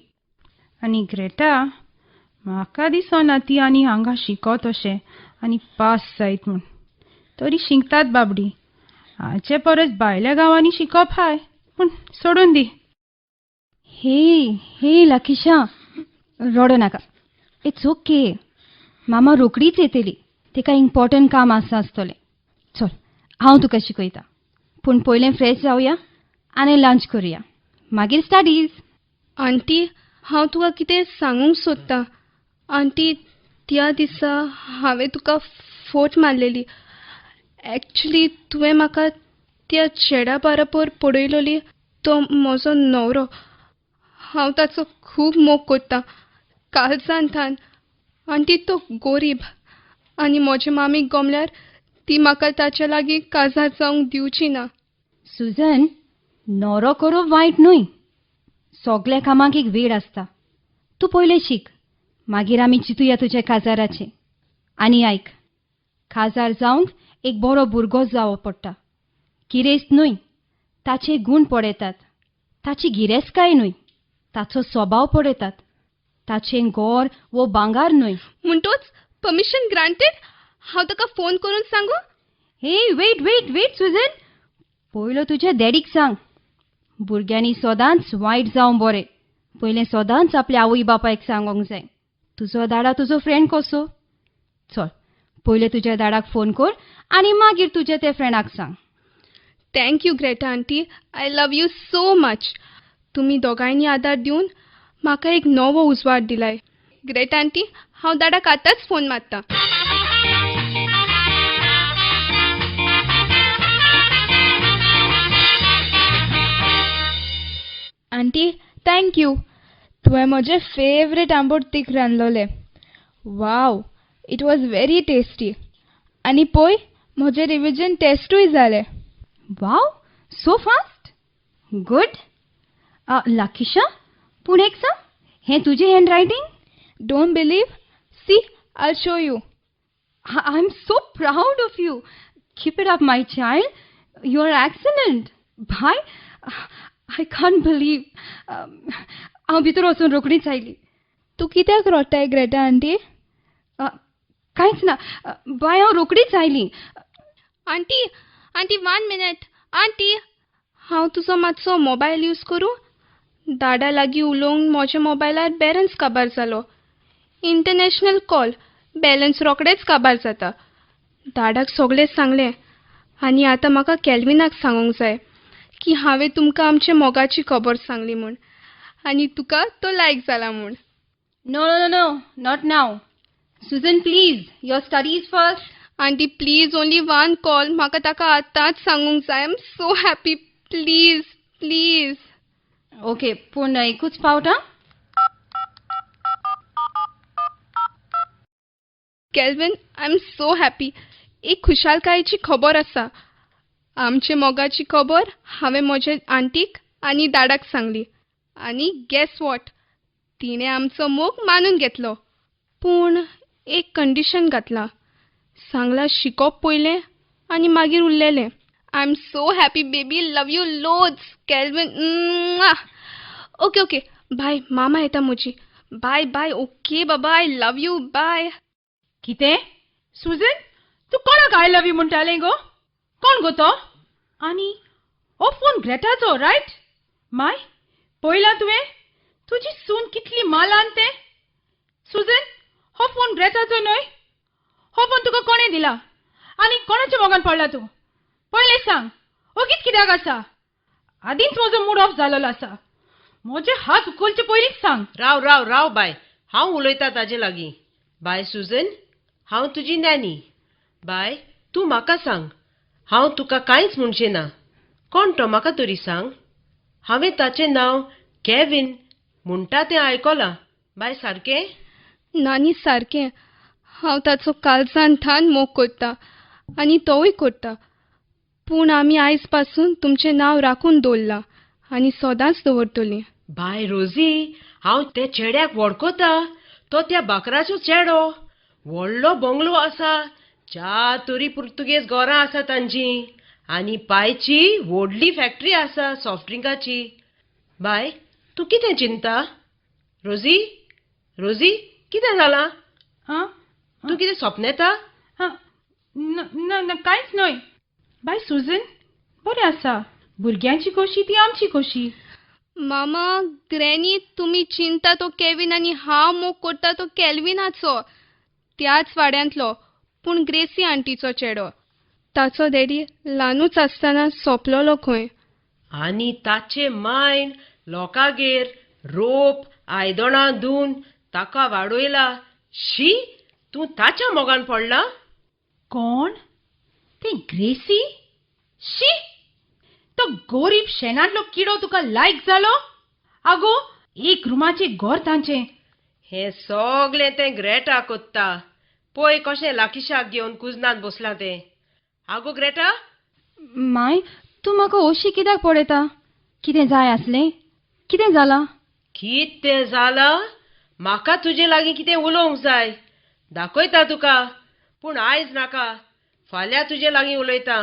आनी ग्रेटा, म्हाका दिसना ती आनी हांगा शिकत अशें आनी पास जायत म्हूण. तरी शिकतात बाबडी. हाचे परस भायल्या गांवांनी शिकप हाय, पूण सोडून दी. हे हे लकीशा, रडो नाका. It's okay. मामा रोकडीच येतली, तिका इम्पॉर्टंट काम आसा आसतलें. चल हांव तुका शिकयता, पूण पयलें फ्रेश जावया आनी लंच करुया, मागीर स्टडीज. आंटी, हांव तुका कितें सांगूंक सोदतां. आंटी, त्या दिसा हांवें तुका फोट मारलेली. एक्चुली तुवें म्हाका त्या चेड्या बरोबर पळयलोली, तो म्हजो न्हवरो. हांव ताचो खूब मोग करतां, काळजान थान. आंटी, तो गोरीब आनी म्हजे मामीक गमल्यार ती म्हाका ताच्या लागीं काजार जावंक दिवची ना. सुजन, न्हवरो करप वायट न्हय. सगल्या कामाक एक वेळ आसता. तूं पयलें शीक, मागीर आमी चिंतुया तुज्या काजाराचें. आनी आयक, काजार जावंक एक बरो भुरगो जावो पडटा. गिरेस्त न्हय, ताचे गूण पळयतात, ताची गिरेस्तकाय न्हय, ताचो स्वभाव पळयतात, ताचें गोर वो भांगार न्हय. म्हणटोच परमिशन ग्रांटेड. हांव ताका फोन करून सांगू? हे वेट वेट वेट सुजन, पयलो तुज्या डॅडीक सांग. भुरग्यांनी सदांच वायट जावं बरें, पयलें सदांच आपल्या आवय बापायक सांगोंक जाय. तुजो दाडा तुजो फ्रेंड कसो. चल पयलें तुज्या दाडाक फोन कर आनी मागीर तुज्या त्या फ्रेंडाक सांग. Thank you Greta aunty, I love you so much. तुमी दोगांयनी आदार दिवन म्हाका एक नवो उजवाड दिलाय. ग्रेटा आंटी, हांव दाडाक आतांच फोन मारता. Aunty, thank you. तुवें म्हजें फेवरेट आंबट तीख रांदलोलें. Wow, it was very tasty. आनी पळय, म्हजें रिविजन टेस्टूय जालें. Wow, so fast, good. Lakisha, पूण एक सांग, हें तुजें hand writing? Don't believe? See, I show you. I am so proud of you. Keep it up my child, you are excellent. Bye, I can't believe. हांव भितर वचून रोखडीच आयली. तूं कित्याक रडटाय ग्रेटा आंटी? कांयच ना बाय, हांव रोखडीच आयली. Aunty, aunty, 1 minute. Aunty, हांव तुजो मातसो मोबायल यूज करूं? दाडा लागीं उलोवंक म्हज्या मोबायलार बॅलन्स काबार जालो. इंटरनॅशनल कॉल, बॅलन्स रोखडेच काबार जाता. दाडाक सगळें सांगलें आनी आतां म्हाका कॅल्विनाक सांगूंक जाय की हांवें तुमकां आमच्या मोगाची खबर सांगली म्हूण आनी तुका तो लायक जाला म्हूण. No no no, not now. Susan, please, your studies first. Aunty please, only 1 call. म्हाका ताका आतांच सांगूंक जाय. I am so happy. Please please. Okay, पूण एकूच फावट. Kelvin, I am so happy. एक खुशालकायेची खबर आसा. आमचे मोगाची खबर हांवें म्हजे आंटीक आनी दाडाक सांगली आनी गेस what, तिणें आमचो मोग मानून घेतलो. पूण एक कंडिशन घातलां. सांगलां शिकोवप पयलें आनी मागीर उरलेलें. I am so happy baby, love you loads Kelvin. Okay okay, bye. मामा येता म्हजी. बाय बाय. ओके बाबा, I love you, बाय. कितें सुजन, तूं कोणाक I love you म्हणटालें गो? कोण गो तो? आनी हो फोन ग्रेटाचो, रायट? माय, पळयलां तुवें तुजी सून कितली मालान तें? सुजन, हो फोन ग्रेटाचो न्हय? हो फोन तुका कोणें दिला आनी कोणाच्या मोगान पडला तूं? पयलें सांग, ओगीच कित्याक आसा? आदींच म्हजो मूड ऑफ जालोलो आसा. म्हजे हात उखलचे पयलींच सांग. राव राव राव बाय, हांव उलयता ताजे लागीं. बाय सुजन, हांव तुजी नॅनी. बाय, तूं म्हाका सांग, हांव तुका कांयच म्हणचें ना. कोण तो म्हाका तरी सांग. हांवें ताचें नांव केविन म्हणटा तें आयकलां. बाय, सारकें? नानी, सारकें. हांव ताचो काळजान थान मोग करता आनी तोवूय करता. पूण आमी आयज पासून तुमचें नांव राखून दवरलां आनी सदांच दवरतलीं. बाय रोजी, हांव त्या चेड्याक वळखता. तो त्या बाकराचो चेडो. व्हडलो बंगलो आसा, 4 तरी पुर्तुगेज घरां आसा तांची आनी पायची व्हडली फॅक्टरी आसा सॉफ्ट ड्रिंकाची. बाय, तूं कितें चिंता? रोजी, रोजी, कितें जालां? आं, तूं कितें सपनेता? ना ना, कांयच न्हय. बाय सुजन, बरें आसा. भुरग्यांची खोशी ती आमची खोशी. मामा, ग्रॅनी, तुमी चिंता तो केविन आनी हांव मोग करता तो केल्विनाचो, त्याच वाड्यांतलो, पूण ग्रेसी आंटीचो चेडो. ताचो डॅडी ल्हानूच आसतना सोंपलोलो खंय. आनी ताचे मायन लोकागेर रोप आयदणां धुवन ताका वाडयला. शी, तूं ताच्या मोगान पडला? कोण तें? ग्रेसी? शी, तो गोरीब शेणांतलो किडो तुका लायक जालो? आगो, एक रुमाचें घर तांचें. हें सगळें तें ग्रेटा कोत्ता. पळय कशें लाकिशाक घेवन कुजनांत बसलां तें. आगो ग्रेटा. माय, तूं म्हाका ओशी कित्याक पळयता? कितें जाय आसलें? कितें जालां? कितें जालां? म्हाका तुजे लागीं कितें उलोवंक जाय. दाखयता तुका, पूण आयज नाका, फाल्यां तुजे लागीं उलयता.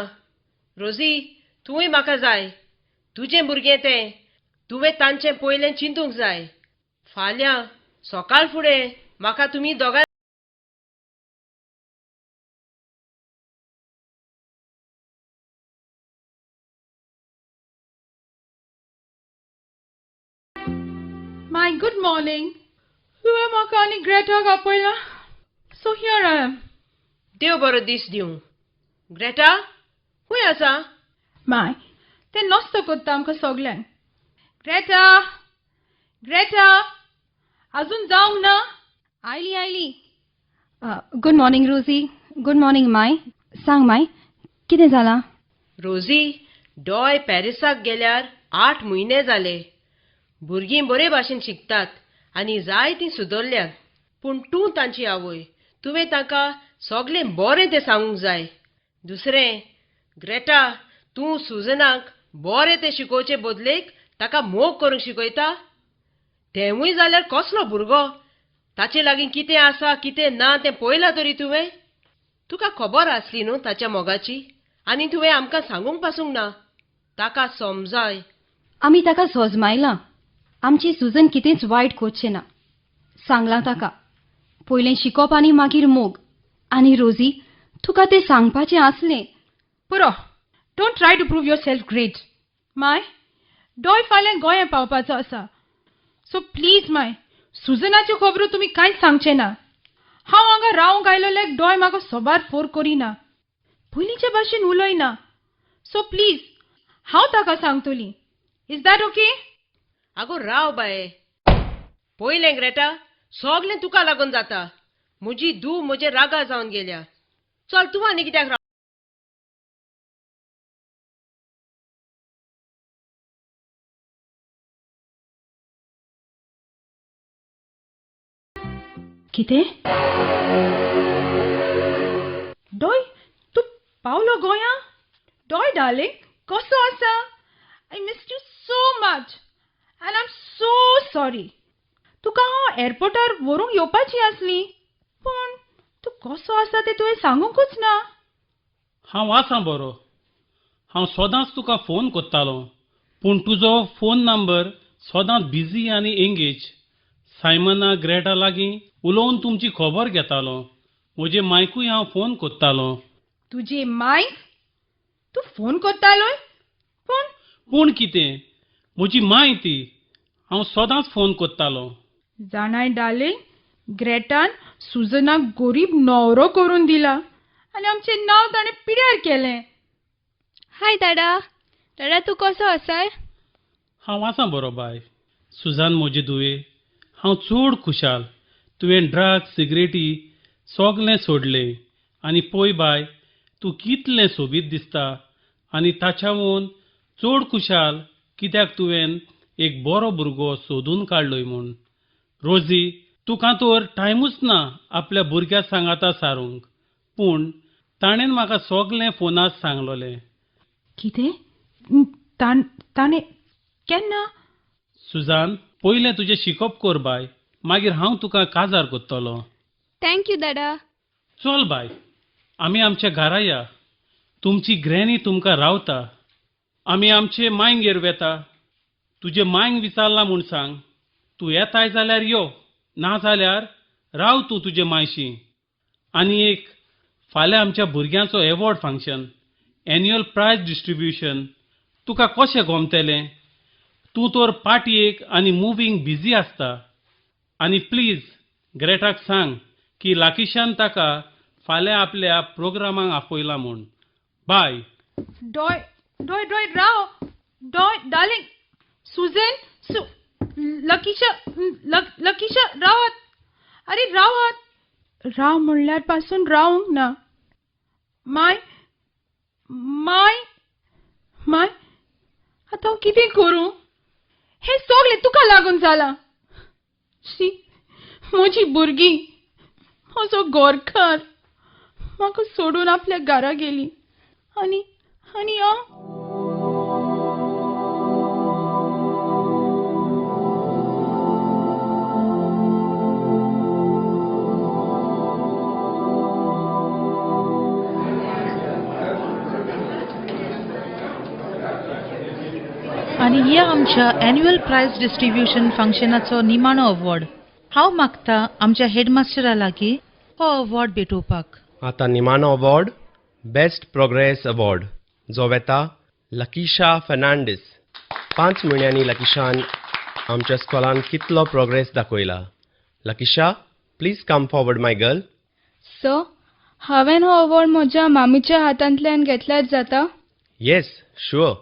रोजी, तूंय म्हाका जाय. तुजें भुरगें तें, तुवें तांचें पयलें चिंतूंक जाय. फाल्यां सकाळ फुडें म्हाका तुमी दोगांय. My, good morning. तुवें म्हाका आनी ग्रेटाक आपयलां, सो here I am. देव बरो दीस दिवं. ग्रेटा खंय आसा? माय, तें नस्तो कोत्ता आमकां सगल्यांक. Greta, Greta. अजून जावंक ना? आयली आयली. Good morning Rosie. Good morning my. सांग माय, कितें जालां? रोजी, डॉय पॅरिसाक गेल्यार 8 म्हयने जाले. भुरगीं बरे भाशेन शिकतात आनी जायतीं सुदरल्यात. पूण तूं तांची आवय, तुवें तांकां सगळें बरें तें सांगूंक जाय. दुसरें, ग्रेटा, तूं सुजनाक बरें तें शिकोवचे बदलेक ताका मोग करूंक शिकयता. तेंवूय जाल्यार कसलो भुरगो, ताचे लागीं कितें आसा कितें ना तें पळयलां तरी तुवें? तुका खबर आसली न्हू ताच्या मोगाची, आनी तुवें आमकां सांगूंक पासूंक ना. ताका समजाय. आमी ताका सोजमायलां. आमची सुजन कितेंच वायट करचें ना. सांगलां ताका, पयलें शिकोप आनी मागीर मोग. आनी रोजी, तुका तें सांगपाचें आसलें. पुरो, don't try to prove yourself great. My, Doy फाल्यां गोंया पावपाचो आसा. सो प्लीज my, सुजनाच्यो खबरो तुमी कांयच सांगचें ना. हांव हांगा रावंक आयलोल्याक डॉय म्हाका सोबार फोर करिना, पयलींचे भाशेन उलयना. सो प्लीज, हांव ताका सांगतली. Is that okay? आगो राव बाये. पयलें ग्रेटा, सगळें तुका लागून जाता. म्हजी धूव म्हजे रागार जावन गेल्या. चल, तूं आनी कित्याक राव? कितें? डॉय, तूं पावलो गोंया? डॉय डार्लिंग, कसो आसा? I miss you so much and I am so sorry. तुका हांव एअरपोर्टार व्हरूंक येवपाची आसली, पूण तूं कसो आसा तें तुवें सांगूंकच ना. हांव आसां बरो. हांव सदांच तुका फोन करतालो, पूण तुजो फोन नंबर सदांच बिजी आनी एंगेज. सायमना ग्रेटा लागीं उलोवन तुमची खबर घेतालो. म्हजे मायकूय हांव फोन करतालो. तुजे मायक तूं फोन करतालोय? पूण पूण कितें, म्हजी माय ती. हांव सदांच फोन करतालो. जाणाय डार्लिंग, ग्रेटान सुजनाक गरीब न्हवरो करून दिला आनी आमचें नांव ताणें पिड्यार केलें. हाय दादा. दादा, तूं कसो आसाय? हांव आसां बरो बाय. सुजान म्हजे धुवे, हांव चड खुशाल. तुवें ड्रग्स, सिगरेटी सगलें सोडलें आनी पळय बाय, तूं कितलें सोबीत दिसता. आनी ताच्यावून चड खुशाल कित्याक तुवें एक बरो भुरगो सोदून काडलोय म्हूण. रोजी, तुका तर टायमूच ना आपल्या भुरग्या सांगाता सारूंक, पूण ताणें म्हाका सगलें फोनार सांगलोलें. कितें? ताणें केन्ना? सुजान, पयलें तुजें शिकप कर बाय, मागीर हांव तुका काजार करतलो. Thank you दादा. चल बाय, आमी आमच्या घरा या. तुमची ग्रॅनी तुमकां रावता. आमी आमचे मांयगेर वेता. तुजे मांयक विचारलां म्हूण सांग. तूं येताय जाल्यार यो, ना जाल्यार राव तूं तुजे मायशी. आनी एक, फाल्यां आमच्या भुरग्यांचो award function, annual prize distribution. तुका कशें गोमतेलें? तूं तर पार्टयेक आनी मुवींग बिजी आसता. आनी प्लीज ग्रेटाक सांग की लाकिशान ताका फाल्यां आपल्या प्रोग्रामाक आपयला म्हूण. बाय. डॉय डॉय डॉय राव. डॉय डार्लिंग, सुजन, सु लकीशा, लकीशा, रावात. अरे रावात. राव म्हणल्यार पासून रावंक ना. माय माय माय, आतां हांव कितें करूं? हें सगळें तुका लागून जालां. शी, म्हजी भुरगीं, म्हजो गोरकार म्हाका सोडून आपल्या घरा गेली. आनी आनी हांव आनी ह्या आमच्या एन्युअल प्रायज डिस्ट्रिब्युशन फंक्शनाचो निमाणो अवॉर्ड हांव मागता आमच्या हेडमास्टरा लागीं हो अवॉर्ड भेटोवपाक. आतां निमाणो अवॉर्ड, बेस्ट प्रोग्रेस अवॉर्ड, जो वेता लकीशा फर्नांडीस. 5 म्हयन्यांनी लकीशान आमच्या स्कॉलान कितलो प्रोग्रेस दाखयला. Lakisha, please come forward my girl. Sir, हांवें हो अवॉर्ड म्हज्या मामीच्या हातांतल्यान घेतल्यार जाता? Yes, sure.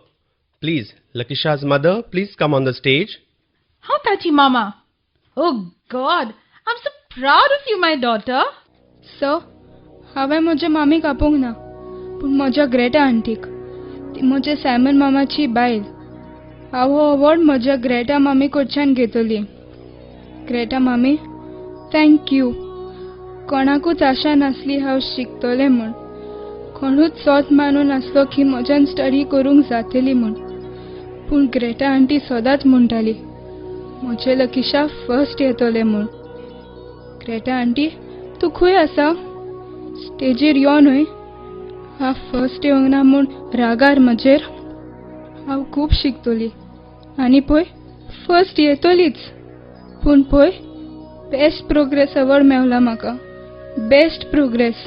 Please, Lakisha's mother, please come on the stage. हांव ताची मामा. Oh God, I am so proud of you my daughter. Sir, हांवें म्हज्या मामीक आपोवंक ना, पूण म्हज्या ग्रेटा आंटीक. ती म्हज्या सायमन मामाची बायल. हांव हो अवॉर्ड म्हज्या ग्रेटा मामी कडच्यान घेतली. ग्रेटा मामी, thank you. कोणाकूच आशा नासली हांव शिकतलें म्हूण. कोणूच सोत मानून आसलो की म्हज्यान स्टडी करूंक जातली म्हूण. पूण ग्रेटा आंटी सदांच म्हणटाली म्हजें लकीशा फर्स्ट येतलें म्हूण. ग्रेटा आंटी, तूं खंय आसा? स्टेजीर यो न्हय. हांव फर्स्ट येवंक ना म्हूण रागार म्हजेर. हांव खूब शिकतली आनी पळय फर्स्ट येतलीच. पूण पळय बेस्ट प्रोग्रेस अवॉर्ड मेवला म्हाका. Best progress.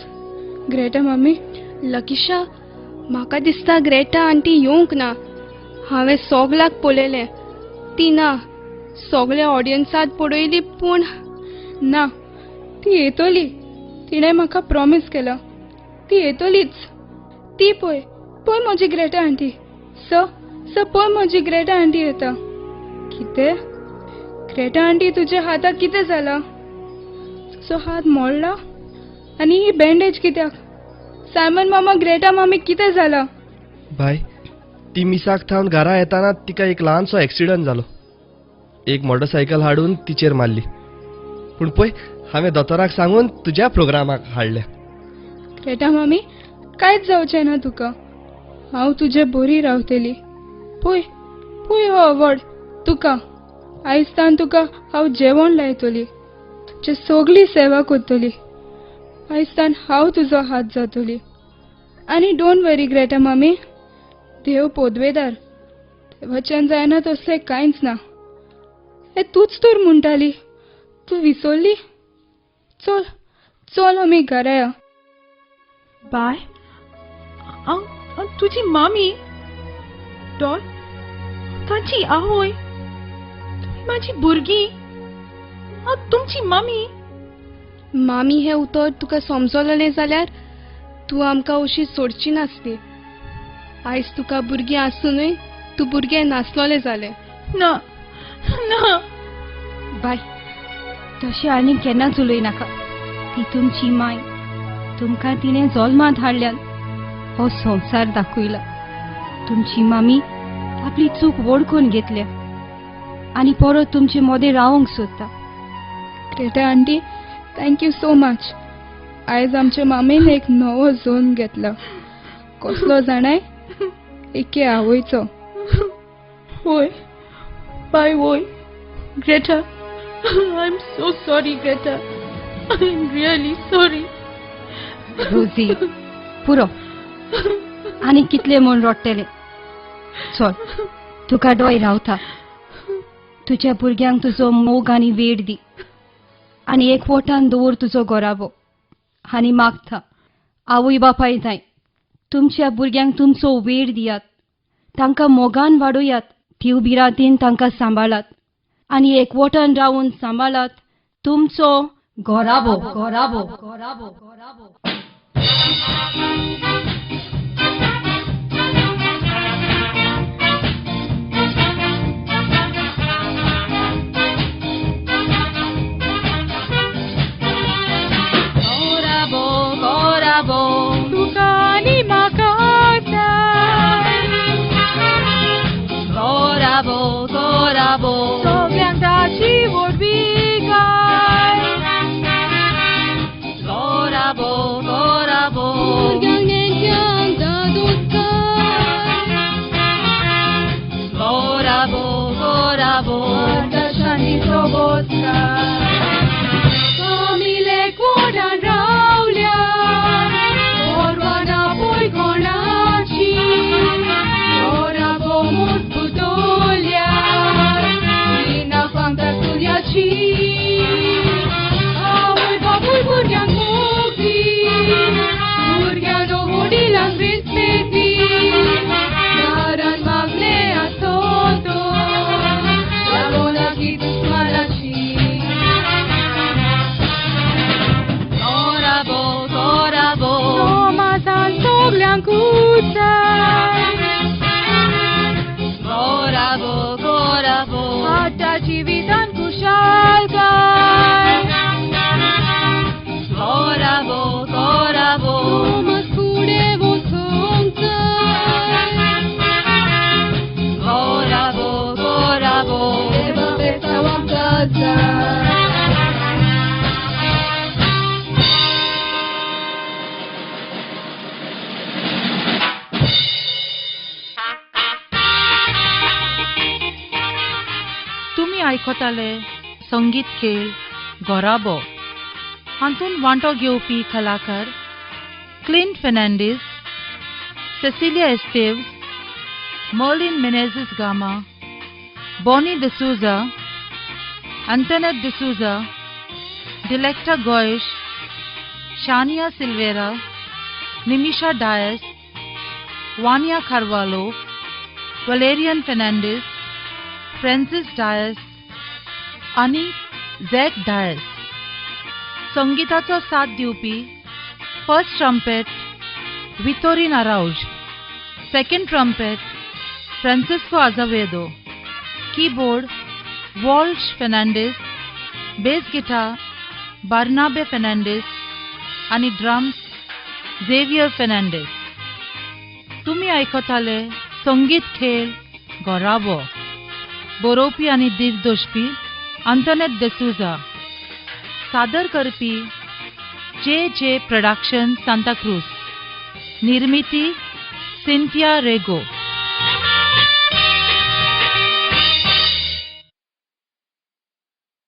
Greta मामी. लकीशा, म्हाका दिसता ग्रेटा आंटी येवंक ना. हांवें सोगल्याक पळयलें, ती ना. सगल्या ऑडियन्सात पळयली पूण ना. ती येतली. तिणें म्हाका प्रॉमीस केलां, ती येतलीच. ती पळय, पळय म्हजी ग्रेटा आंटी. सर, सर पळय म्हजी ग्रेटा आंटी येता. कितें? ग्रेटा आंटी, तुज्या हाताक कितें जालां? तुजो हात मोडला? आनी ही बँडेज कित्याक? सायमन मामा, ग्रेटा मामी कितें जालां? बाय, ती मिसाक थावन घरा येताना तिका एक ल्हानसो एक्सिडंट जालो. एक मोटरसायकल हाडून तिचेर मारली. पूण पळय हांवें दोतोराक सांगून तुज्या प्रोग्रामाक हाडल्या. ग्रेटा मामी, कांयच जावचें ना तुका. हांव तुजे बरी रावतली. पळय, पळय हो अवॉर्ड तुका. आयज तान तुका हांव जेवण लायतली. तुजी सगली सेवा करतली. आयज तान हांव तुजो हात जातली. आनी don't worry Greta मामी, देव पोदवेदार, देवाच्यान जायना तसलें कांयच ना. हें तूंच तर म्हणटाली, तूं विसरली? चल चल आमी घरा या. बाय, हांव तुजी मामी. डॉल, तांची आवय. तुमी म्हाजी भुरगीं. हांव तुमची मामी. मामी हें उतर तुका समजलें जाल्यार तूं आमकां अशी सोडची नासली. आयज तुका भुरगीं आसुनूय तूं भुरगें नासलोलें जालें. ना ना बाय, तशें आनी केन्नाच उलय नाका. ती तुमची माय. तुमकां तिणें जल्मांत हाडल्यान हो संवसार दाखयला. तुमची मामी आपली चूक वळखून घेतल्या आनी परत तुमचे मदें रावंक सोदता. Greta aunty, thank you so much. आयज आमचे मामीन एक नवो झोन घेतला. कसलो जाणाय? एके आवयचो. वय बाय, वय Greta, I am so sorry Greta, I am really sorry. Rosy, पुरो. आनी कितले म्हूण रडटले? चल, तुका डोय रावता. तुज्या भुरग्यांक तुजो मोग आनी वेळ दी आनी एकवटान दवर तुजो घराबो. आनी मागता आवय बापाय जाय, तुमच्या भुरग्यांक तुमचो वेळ दियात, तांकां मोगान वाडोयात, ठेव बिरातीन तांकां सांबाळात आनी एकवटान रावून सांबाळात तुमचो घराबो. घराबो घराबो घराबो. घराबो तुका आनी म्हाका जाय. घराबो घराबो सगल्यांक ताची व्हडवीकाय. घराबो घराबो भुरग्यांक नेण्ट्यांक आयकताले संगीत खेळ घराबो. हातूंत वांटो घेवपी कलाकार Clint Fernandes, Cecilia Esteves, Merlin Menezes Gama, Bonnie D'Souza, Antoinette D'Souza, Dilecta Gois, Shania Silveira, Nimisha Dias, Vania Carvalho, Valerian Fernandes, Francis Dias आनी झॅक डायस. संगीताचो साथ दिवपी first trumpet Vitorin Araujo, second trumpet Francisco Azevedo, keyboard Walsh Fernandes, bass guitar Barnabe Fernandes आनी drums Xavier Fernandes. तुमी आयकताले संगीत खेळ घराबो. बरोवपी आनी दिग्दर्शपी आंतोनेत देसुजा. सादर करपी जे जे प्रोडक्शन, सांताक्रूज. निर्मिती सिंथिया रेगो.